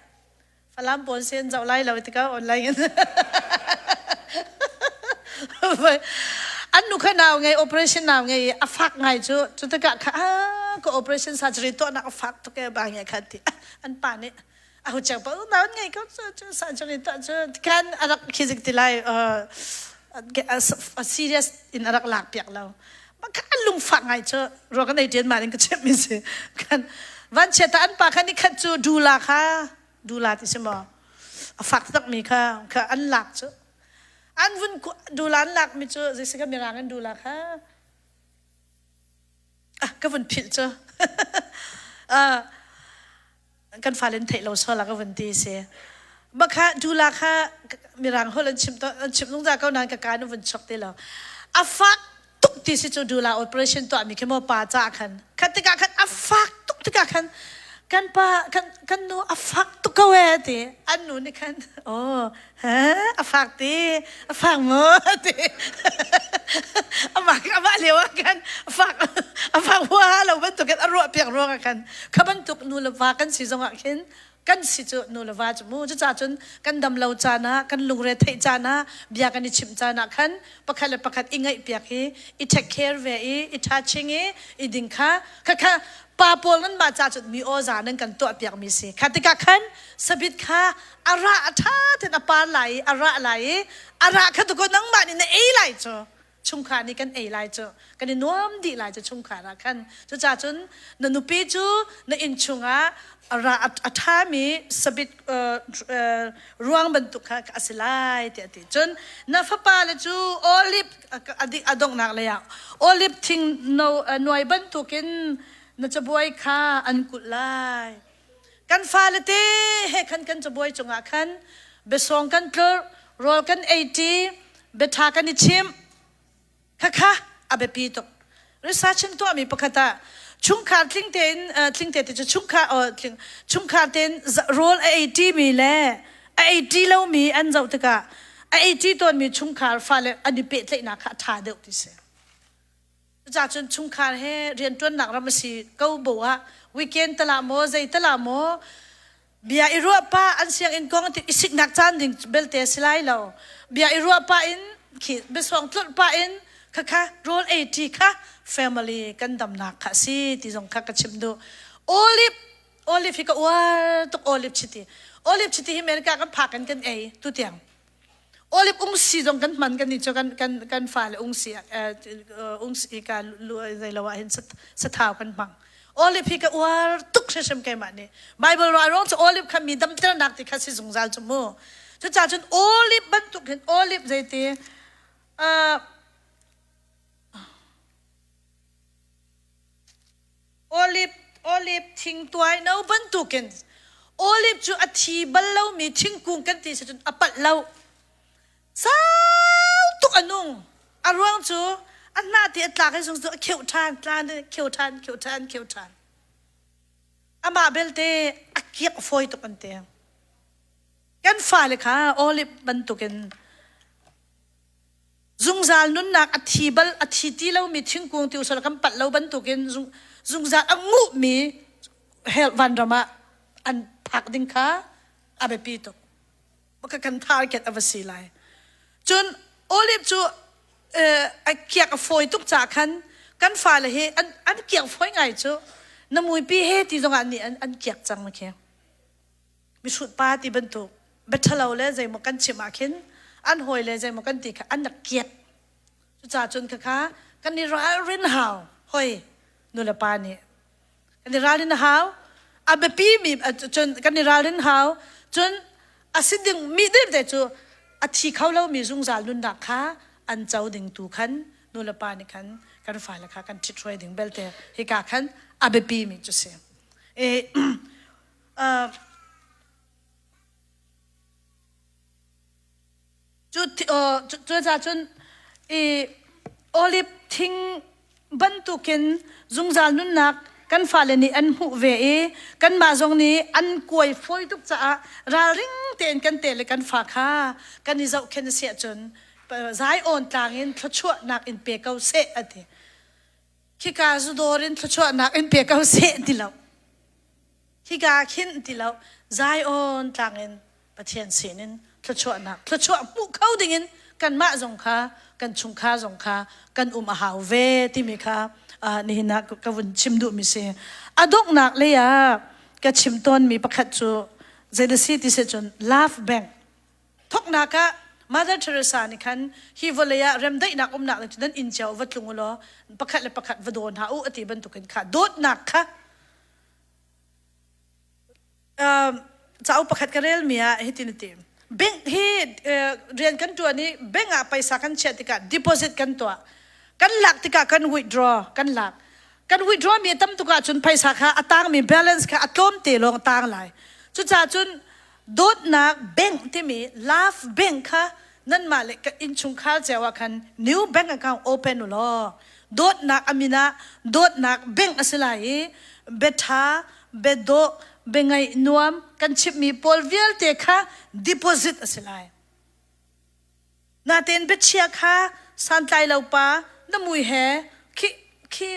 Falam pawl sen zoh lai lo tika online in. An nu kha nau ngei operation nau ngei a fak ngai cu cu tikah kha ka operation surgery tuahnak a fak tuk e ba nge khan ti an pa nih ahu cheu pa unau ngei ko cu cu surgery tuah cu khan a rak khizik ti lai serious in a rak lak piak lo kha an lungfak ngai cu ruak kan ei ṭian ma in ka chimh mi si kan van chiat an pa kha ni khat cu dula kha dula ti si maw a fak tak mi kha kha an lak cu an vun dula an lak mi cu zeisi ka mirang in dula kha ah ka vun philh cu kan fale an theih lo sual ah ka vun ti si bakha dula kha mirang holh an chim an chim zungzal ko nain ka ka an vun chok ti lo a fak tuk ti si cu dula operation tuah mi khi maw pa ca khan khat tikah khan a fak tuk tikah khan kan pa kan kan nu a fak tuk ko e ti an nu nih khan oh he a fak ti a fak maw ti amah amah lio ah khan a fak a fak huaha lo bantuk in a ruah piak ruang ah khan kha bantuk nu le va kan si zong ah khin kan si cu nu le va cu mu cucaah cun kan dam lo caan ah kan lungre theih caan ah bia kan i chimh caan ah khan pakhat le pakhat i ngaih piak hi i take care ve i i touching i i ding kha kha kha pa pawl nan mah ca cun mi aw za nan kan tuah piak mi si kha tikah khan sabit kha a rah a ṭha tein a par lai i a rah lai i a rah kha tuko nangmah nih na ei lai cu chungkhar nih kan ei lai cu kan i nuam dih lai cu chungkhar ah khan cucaah cun na nupi cu na inn chungah a rah a ṭhami sabit ruang bantuk kha a si lai tiah a ti cun na fapa le cu olive a donghnak lei ah olive thing no nuai bantukin na cabuai kha an kulh lai Kan fale te he khan kan cabuai cungah khan biasawng kan tlurh, rawl kan ei ṭi, biaṭha kan i chimh. Khakha a biapi tuk. Research in tuahmi pakhat ah chungkhar tling tein tling te ti cu chungkhar tling chungkhar tein rawl a ei ṭimi le a ei ṭi lomi an zoh tikah a ei ṭi tawnmi chungkhar fale an i pehtlaihnak kha a ṭha deuh ti si. Cucaah cun chungkhar he rianṭuannak ram a si ko bo ah weekend tala maw zei tala maw bia i ruah pah an sianginn kong i siknak caan ding belte a si lai lo. Bia i ruah pah in khi biasuang tlolh pah in khakha rawl ei ṭi kha family kan damnak kha a si ti zong kha ka chim duh. Olive olive hi ka uar tuk olive chiti. Olive chiti hi America kan phak in kan ei tutiang. Olive ungsi zong kan hman kan nih cu kan kan kan fale ungsi ungsi ka zei lo ah hin sathau kan hmang. Olive hi ka uar tuk hrimhrim keimah nih. Bible ro ruang cu olive kha mi damternak ti kha si zungzal cu mu. Cucaah cun olive bantuk hin olive zeiti Olive, olive thingtuai no bantukin olive cu a thi bal lomi thingkung kan ti si cun a palh lo. Sau tuk a nung. A ruang cu a hnah ti a tlak i zung cu a kheuh ṭhan, tlan i kheu ṭhan, kheu ṭhan, kheu ṭhan. Amah belte a kiak fawi tuk an ti. Kan fale kha olive bantukin Zungzal nunnak a thi bal a thi ti lomi thingkung ti usal kan palh lo bantukin zungzal a nguhmi hell vanram ah an phak ding kha a biapi tuk. Ka kan target a va si lai. Cun olive cu a kiak a fawi tuk caah khan kan fale hi an an kiak fawi ngai cu na muipi he ti zongah nih an an kiak cang khi. Mihrut pa ti bantuk biaṭhalo le zeimaw kan chim ah khin an hawi le zeimaw kan ti kha an rak kiat. Cucaah cun khakha kan i ralrin hau hoi nulepa nih. Kan i ralrin a hau. A biapi mi cun kan i ralrin hau. Cun a si ding mi te cu a thi kho lomi zungzal nunnak kha an co ding tu khan nulepa nih khan kan fale kha kan ṭhithruai ding belte hika khan a biapi mi cu si. E, uh, Cu cucaah cun i olive thing bantukin zungzal nunnak kan fale nih an hmuh ve i kanmah zong nih an kuai fawi tuk caah ralring tein kan te le kan fa kha kan i zohkhenh a si ahcun Zion tlang in thluachuahnak in pe ko seh a ti. Khika zudawr in thluachuahnak in pe ko seh ti lo. Hika khin ti lo Zion tlang in Pathian sinin thluachuahnak thluachuah hmuh kho dingin kanmah zong kha kan chungkhar zong kha kan um a hau ve timi kha nihin ah ka vun chim duhmi si. A donghnak lei ah ka chim tawnmi pakhat cu zei si ti si cun love bank thoknak ah Mother Teresa nih khan hi vawlei ah remdaihnak umnak ding cu nan inn cio va tlung u law pakhat le pakhat va daw hna u a ti bantukin kha dawtnak kha Cauk pakhat ka relmi ah hitin a ti. Bank hi rian kan ṭuan i bank ah paisa kan chiah tikah deposit kan tuah. Kan lak tikah kan withdraw kan lak. Kan withdraw mi a tam tuk ahcun phaisa kha a tangmi balance kha a tlawm te lawng a tang lai. Cucaah cun dawtnak bank timi love bank kha nanmah le ka innchungkhar cio ah khan new bank account open u law dawtnak a min ah dawtnak bank a si lai i biaṭha biadawh biangaih nuam kan chimhmi pawl vialte kha deposit a si lai natein biachia kha santlai lo pa na mui he khi khi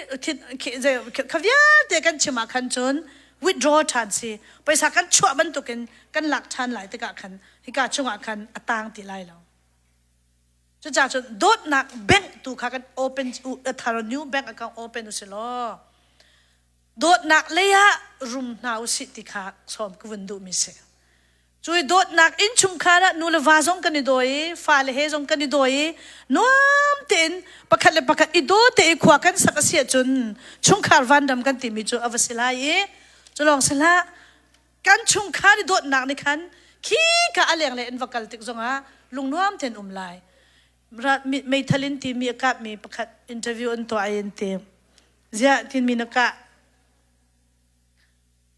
khi kha vialte kan chim ah khan cun withdraw ṭhan si paisa kan chuah bantukin kan lak ṭhan lai tikah khan hika chungah khan a tang ti lai lo. Cucaah cun dawtnak bank tu kha kan open a thar new bank account open u si law dawtnak lei ah rum hna u sih ti kha sawm ka vun duhmi si. Cui dawtnak innchungkhar ah nu le va zong kan i daw i fale he zong kan i daw i nuam tein pakhat le pakhat i daw te i khua kan sak a si ahcun chungkhar vanram kan timi cu a va si lai i cu lawng si hlah kan chungkhar i dawtnak nih khan khi ka a lenglei an va kal tik zongah lungnuam tein um lai meithal in timi a kapmi pakhat interview an tuah i an ti ziah tinmi na kah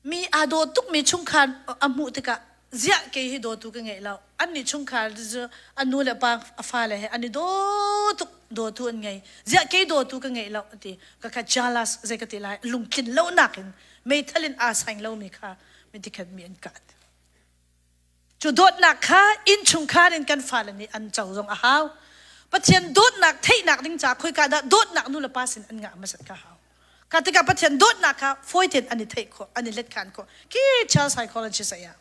mi aa daw tukmi chungkhar a hmuh tikah ziah kei hi dawtu ka ngei lo annih chungkhar cu a nu le pa a fale he an i daw tuk dawtu an ngei ziah kei dawtu ka ngei lo ti ka kha jealous zei ka ti lai lungtlin lo nak in meithal in aa saing lomi kha mitikhat mi an kat. Cu dawtnak kha innchungkhar in kan fale nih an co zong a hau. Pathian dawtnak theihnak ding ca khoika dah dawtnak nu le pa sin an ngah hmasat ka hau. Ka tikah Pathian dawtnak kha fawi tein an i theih khawh, an i let khan khawh. Khi child psychologist a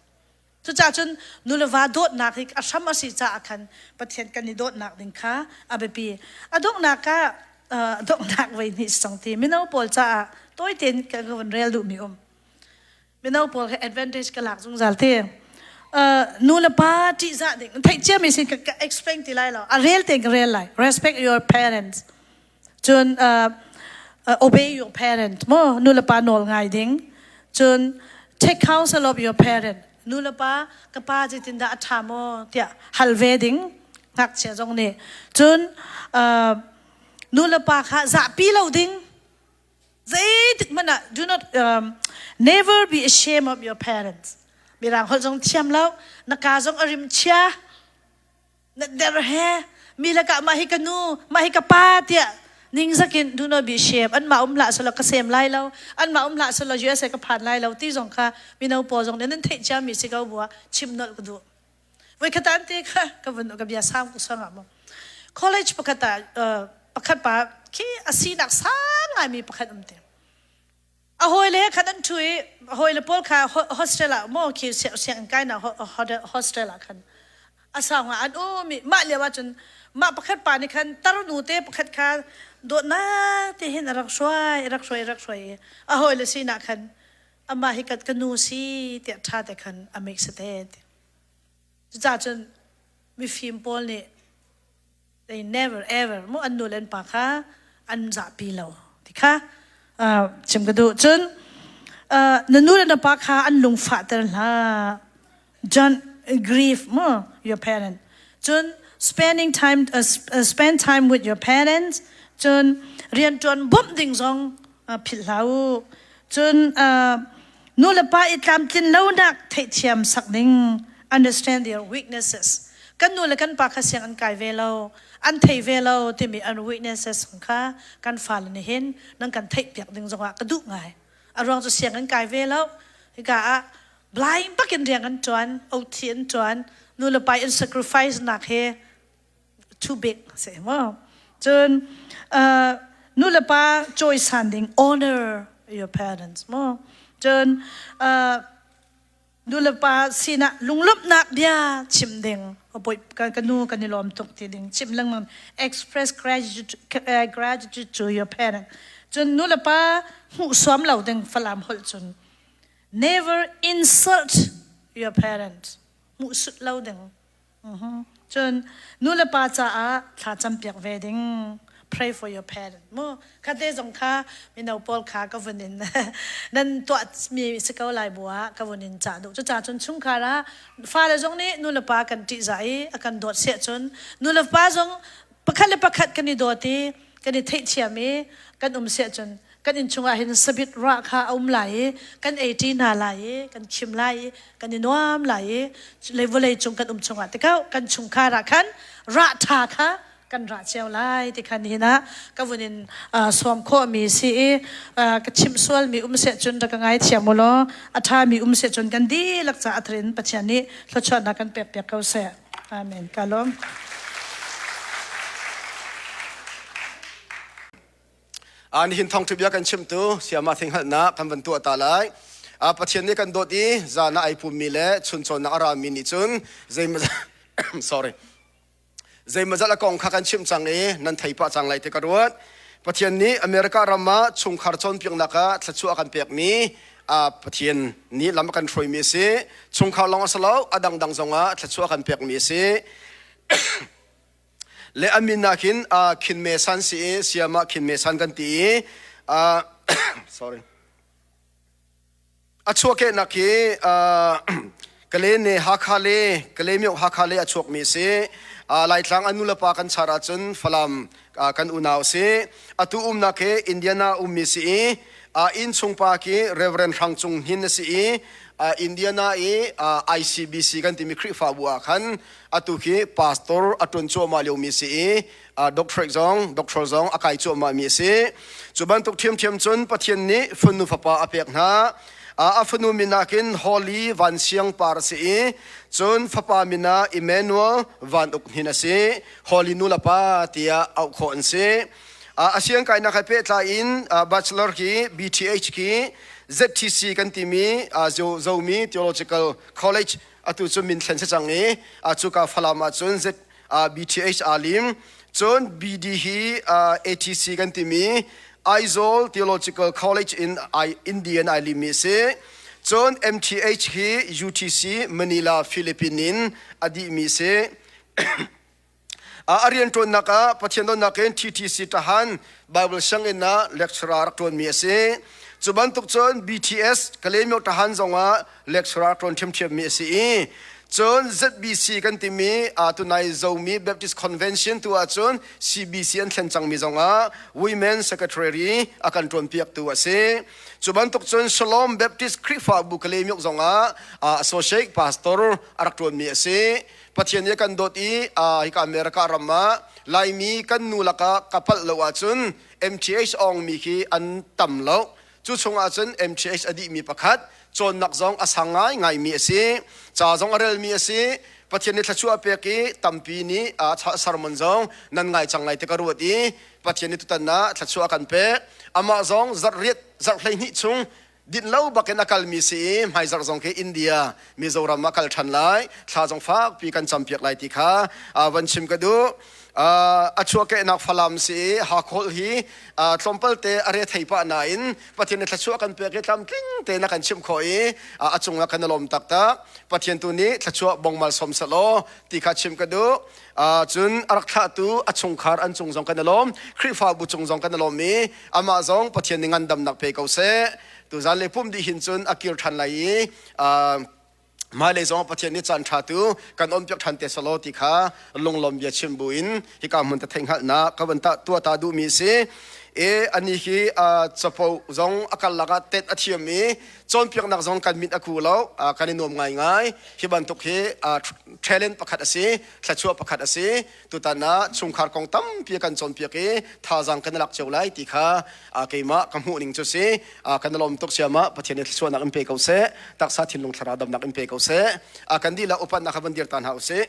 Cucaah cun nu le va dawtnak hi a hram a si caah khan Pathian kan i dawtnak ding kha a biapi. A donghnak ah donghnak voi hnih sang ti mino pawl caah tawi tein ka van rel duhmi um. Mino pawl he advantage ka lak zungzal te. Nu le pa ṭihzah ding theih ciami sin ka explain ti lai lo. A rel tein ka rel lai. Respect your parents. Cun uh, uh, obey your parent mo nu le pa nawl ngai ding. Cun take counsel of your parent. Nu le pa ka pa zeitin dah a ṭha maw tiah hal ve ding ngakchia zong nih. Cun uh, nu le pa kha zahpi lo ding. Zeitik hmanh ah do not um, never be ashamed of your parents. Mirang holh zong thiam lo, na ka zong a rim chia. Na der he mi lakah mah hi ka nu mah hi ka pa tiah ningzak in do not be ashamed anmah um hlah selaw ka sem lai lo anmah um hlah selaw USA ka phan lai lo ti zong kha mino pawl zong nih nan theih ciami si ko bua chim nolh ka duh voi khat an te kha ka vun ka bia sang ku sang ah mo college pakhat ah pakhat pa khi a sinak sang ngaimi pakhat um te A hawile he khan an ṭhu i a hawile pawl kha hostel ah maw khi sianginn kainak hostel ah khan a sau ah an um i mah lio ahcun mah pakhat pa nih khan tarnu te pakhat kha dawtnak te hin a rak hruai a rak hruai a rak hruai i a hawile sinah khan. Amah hi ka nu si tiah ṭha te khan a mix te. Cucaah cun mifim pawl nih they never ever mu an nu le an pa kha an zahpi lo ti kha chim ka duh. Cun na nu le na pa kha an lungfahter hlah. Don't grieve mu your parent. Cun spending time spend time with your parents. Cun rianṭuan bawmh ding zong philh hlah u. Cun nu le pa i tlamtlin lonak theihthiam sak ding understand their weaknesses. Kan nu le kan pa kha siang an kai ve lo, an thei ve lo timi an weaknesses kha kan fale nih hin nan kan theihpiak ding zongah ka duh ngai. A ruang cu siang an kai ve lo. Hika ah blind bakin riang an ṭuan, OT an ṭuan, nu le pa in sacrifice nak he too big si mu. Cun nu le pa cawisan ding honor your parents mu. Cun nu le pa sinah lunglawmhnak bia chim ding ka nu kan i lawm tuk ti ding chim lengmang express gratitude, gratitude to your parent. Cun nu le pa hmuh suam lo ding Falam holh cun never insult your parents hmuh sut lo ding. Cun nu le pa caah thla campiak ve ding. Pray for your parent. Mu khate zong kha mino pawl kha ka vun in nan tuah mi si ko lai bu ah ka vun in cah duh. Cucaah cun chungkhar ah fale zong nih nu le pa kan ṭihzah i a kan dawt siah cun nu le pa zong pakhat le pakhat kan i dawt i kan i theihthiam i kan um siah cun kan innchung ah hin sabit rah kha a um lai i kan ei ṭi hna lai i kan khim lai i kan i nuam lai i le vawlei cung kan um chungah tikau kan chungkhar ah khan rah ṭha kha kan rah cio lai ti khan hin ah ka vun in sawm khawhmi si i ka chimh sualmi um seh cun rak ka ngaithiam u law a ṭhami um seh cun kan dihlak ca a in Pathian nih thluachuahnak kan pek piak ko seh. Amen. Ka lawm. Nihin thawngṭha bia kan chimtu Sayama Thinghalhnak kan van tuah ta lai. Pathian nih kan dawt i zan ah ai pummi le chuncawnnak a rami nih cun zeimawzat sorry zeimawzat a kong kha kan chimh cang i nan thei pah cang lai ti ka ruat. Pathian nih America ram ah chungkhar cawnpiaknak ah thluachuah a kan pekmi Pathian nih lam a kan hruaimi a si. Chungkhar lawng a si lo, a dangdang zong ah thluachuah a kan pekmi a si. Le a min ah khin Khin Me San si i Siam ah Khin Me San kan ti i sorry a chuahkehnak hi Kale ne Hakha le Kalaymyo Hakha le a chuakmi a si. Laitlang an nulepa kan char ahcun Falam kan unau a si. Atu umnak hi Indiana ummi si i innchungpa khi Reverend Hrang Cung Hnin a si i Indiana i ICBC kan timi Khrihfabu ah khan atu khi pastor a ṭuan cuahmah liomi a si i doctorate zong doctor zong a kai cuahmahmi a si. Cu bantuk ṭhiamṭhiam cun Pathian nih fanu fapa a pek hna. A fanu min ah khin Holy Van Siang Par a si i cun fapa min ah Emmanuel Van Uk Hnin a si. Holy nu le pa tiah auh khawh an si. A siangkainak he pehtlai in bachelor khi BTH khi ZTC kan timi Zomi Theological College atu cu min thlen si cang i cuka Falam ah cun Z BTH aa lim. Cun BD hi ATC kan timi Aizawl Theological College in Indian ai limmi a si. Cun MTH hi UTC Manila Philippine in a dihmi a si. A rianṭuannak ah Pathian donnak in TTC Tahan Bible sianginn ah lecturer rak ṭuanmi a si. Cu bantuk cun BTS Kalaymyo Tahan zongah lecturer ṭuan ṭhiamṭhiammi a si i cun ZBC kan timi tunai Zomi Baptist Convention tu ahcun CBC an thlen cangmi zongah Women Secretary a kan ṭuanpiaktu a si. Cu bantuk cun Shalom Baptist Khrihfabu Kalaymyo zongah Associate Pastor a rak ṭuanmi a si. Pathian nih a kan dawt i hika America ram ah Laimi kan nu lakah ka palh lo ahcun MTH awngmi khi an tam lo. Cu chungah cun MTH a dihmi pakhat cawnnak zong a sang ngaingaimi a si. Ca zong a relmi a si. Pathian nih thluachuah a pek i tampi nih sermon zong nan ngai cang lai ti ka ruat i Pathian nih tutan ah thluachuah a kan pek. Amah zong zarh riat zarh 12 chung dinh lo bakin a kalmi si i hmaizarh zong khi India Mizoram ah kal ṭhan lai thla zong fakpi kan campiak lai ti kha van chim ka duh. A chuahkehnak Falam si i Hakholh hi tlawmpal te a re thei pah nain Pathian nih thluachuah kan pek i tlamtling tein a kan chimh khawh i a cungah kan i lawm taktak. Pathian tu nih thluachuah bongmal som selaw ti kha chim ka duh. Cun a rak thlahtu a chungkhar an cung zong kan i lawm. Khrihfabu cung zong kan i lawm i amah zong Pathian nih ngandamnak pe ko seh. Tuzan le pum dih hin cun a kir ṭhan lai i hmailei zong Pathian nih caan ṭha tu kan on piak ṭhan te selaw ti kha lunglawm bia chim buin hika hmun te theihhngalhnak ka van ta tuah ta duhmi si. E ani hi capo zong a kal lakah tet a thiam i cawnpiaknak zong kan mit a ku lo, kan i nuam ngaingai. Hi bantuk hi talent pakhat a si, thluachuah pakhat a si. Tutan ah chungkhar kong tampi kan cawnpiak i thazaang kan i lak cio lai ti kha keimah ka hmuh ning cu si. Kan i lawm tuk siamah Pathian nih thluachuahnak in pe ko seh, taksa thinlung thlarau damnak in pe ko seh. Kan dihlak upatnak kha van dir ta hna usih.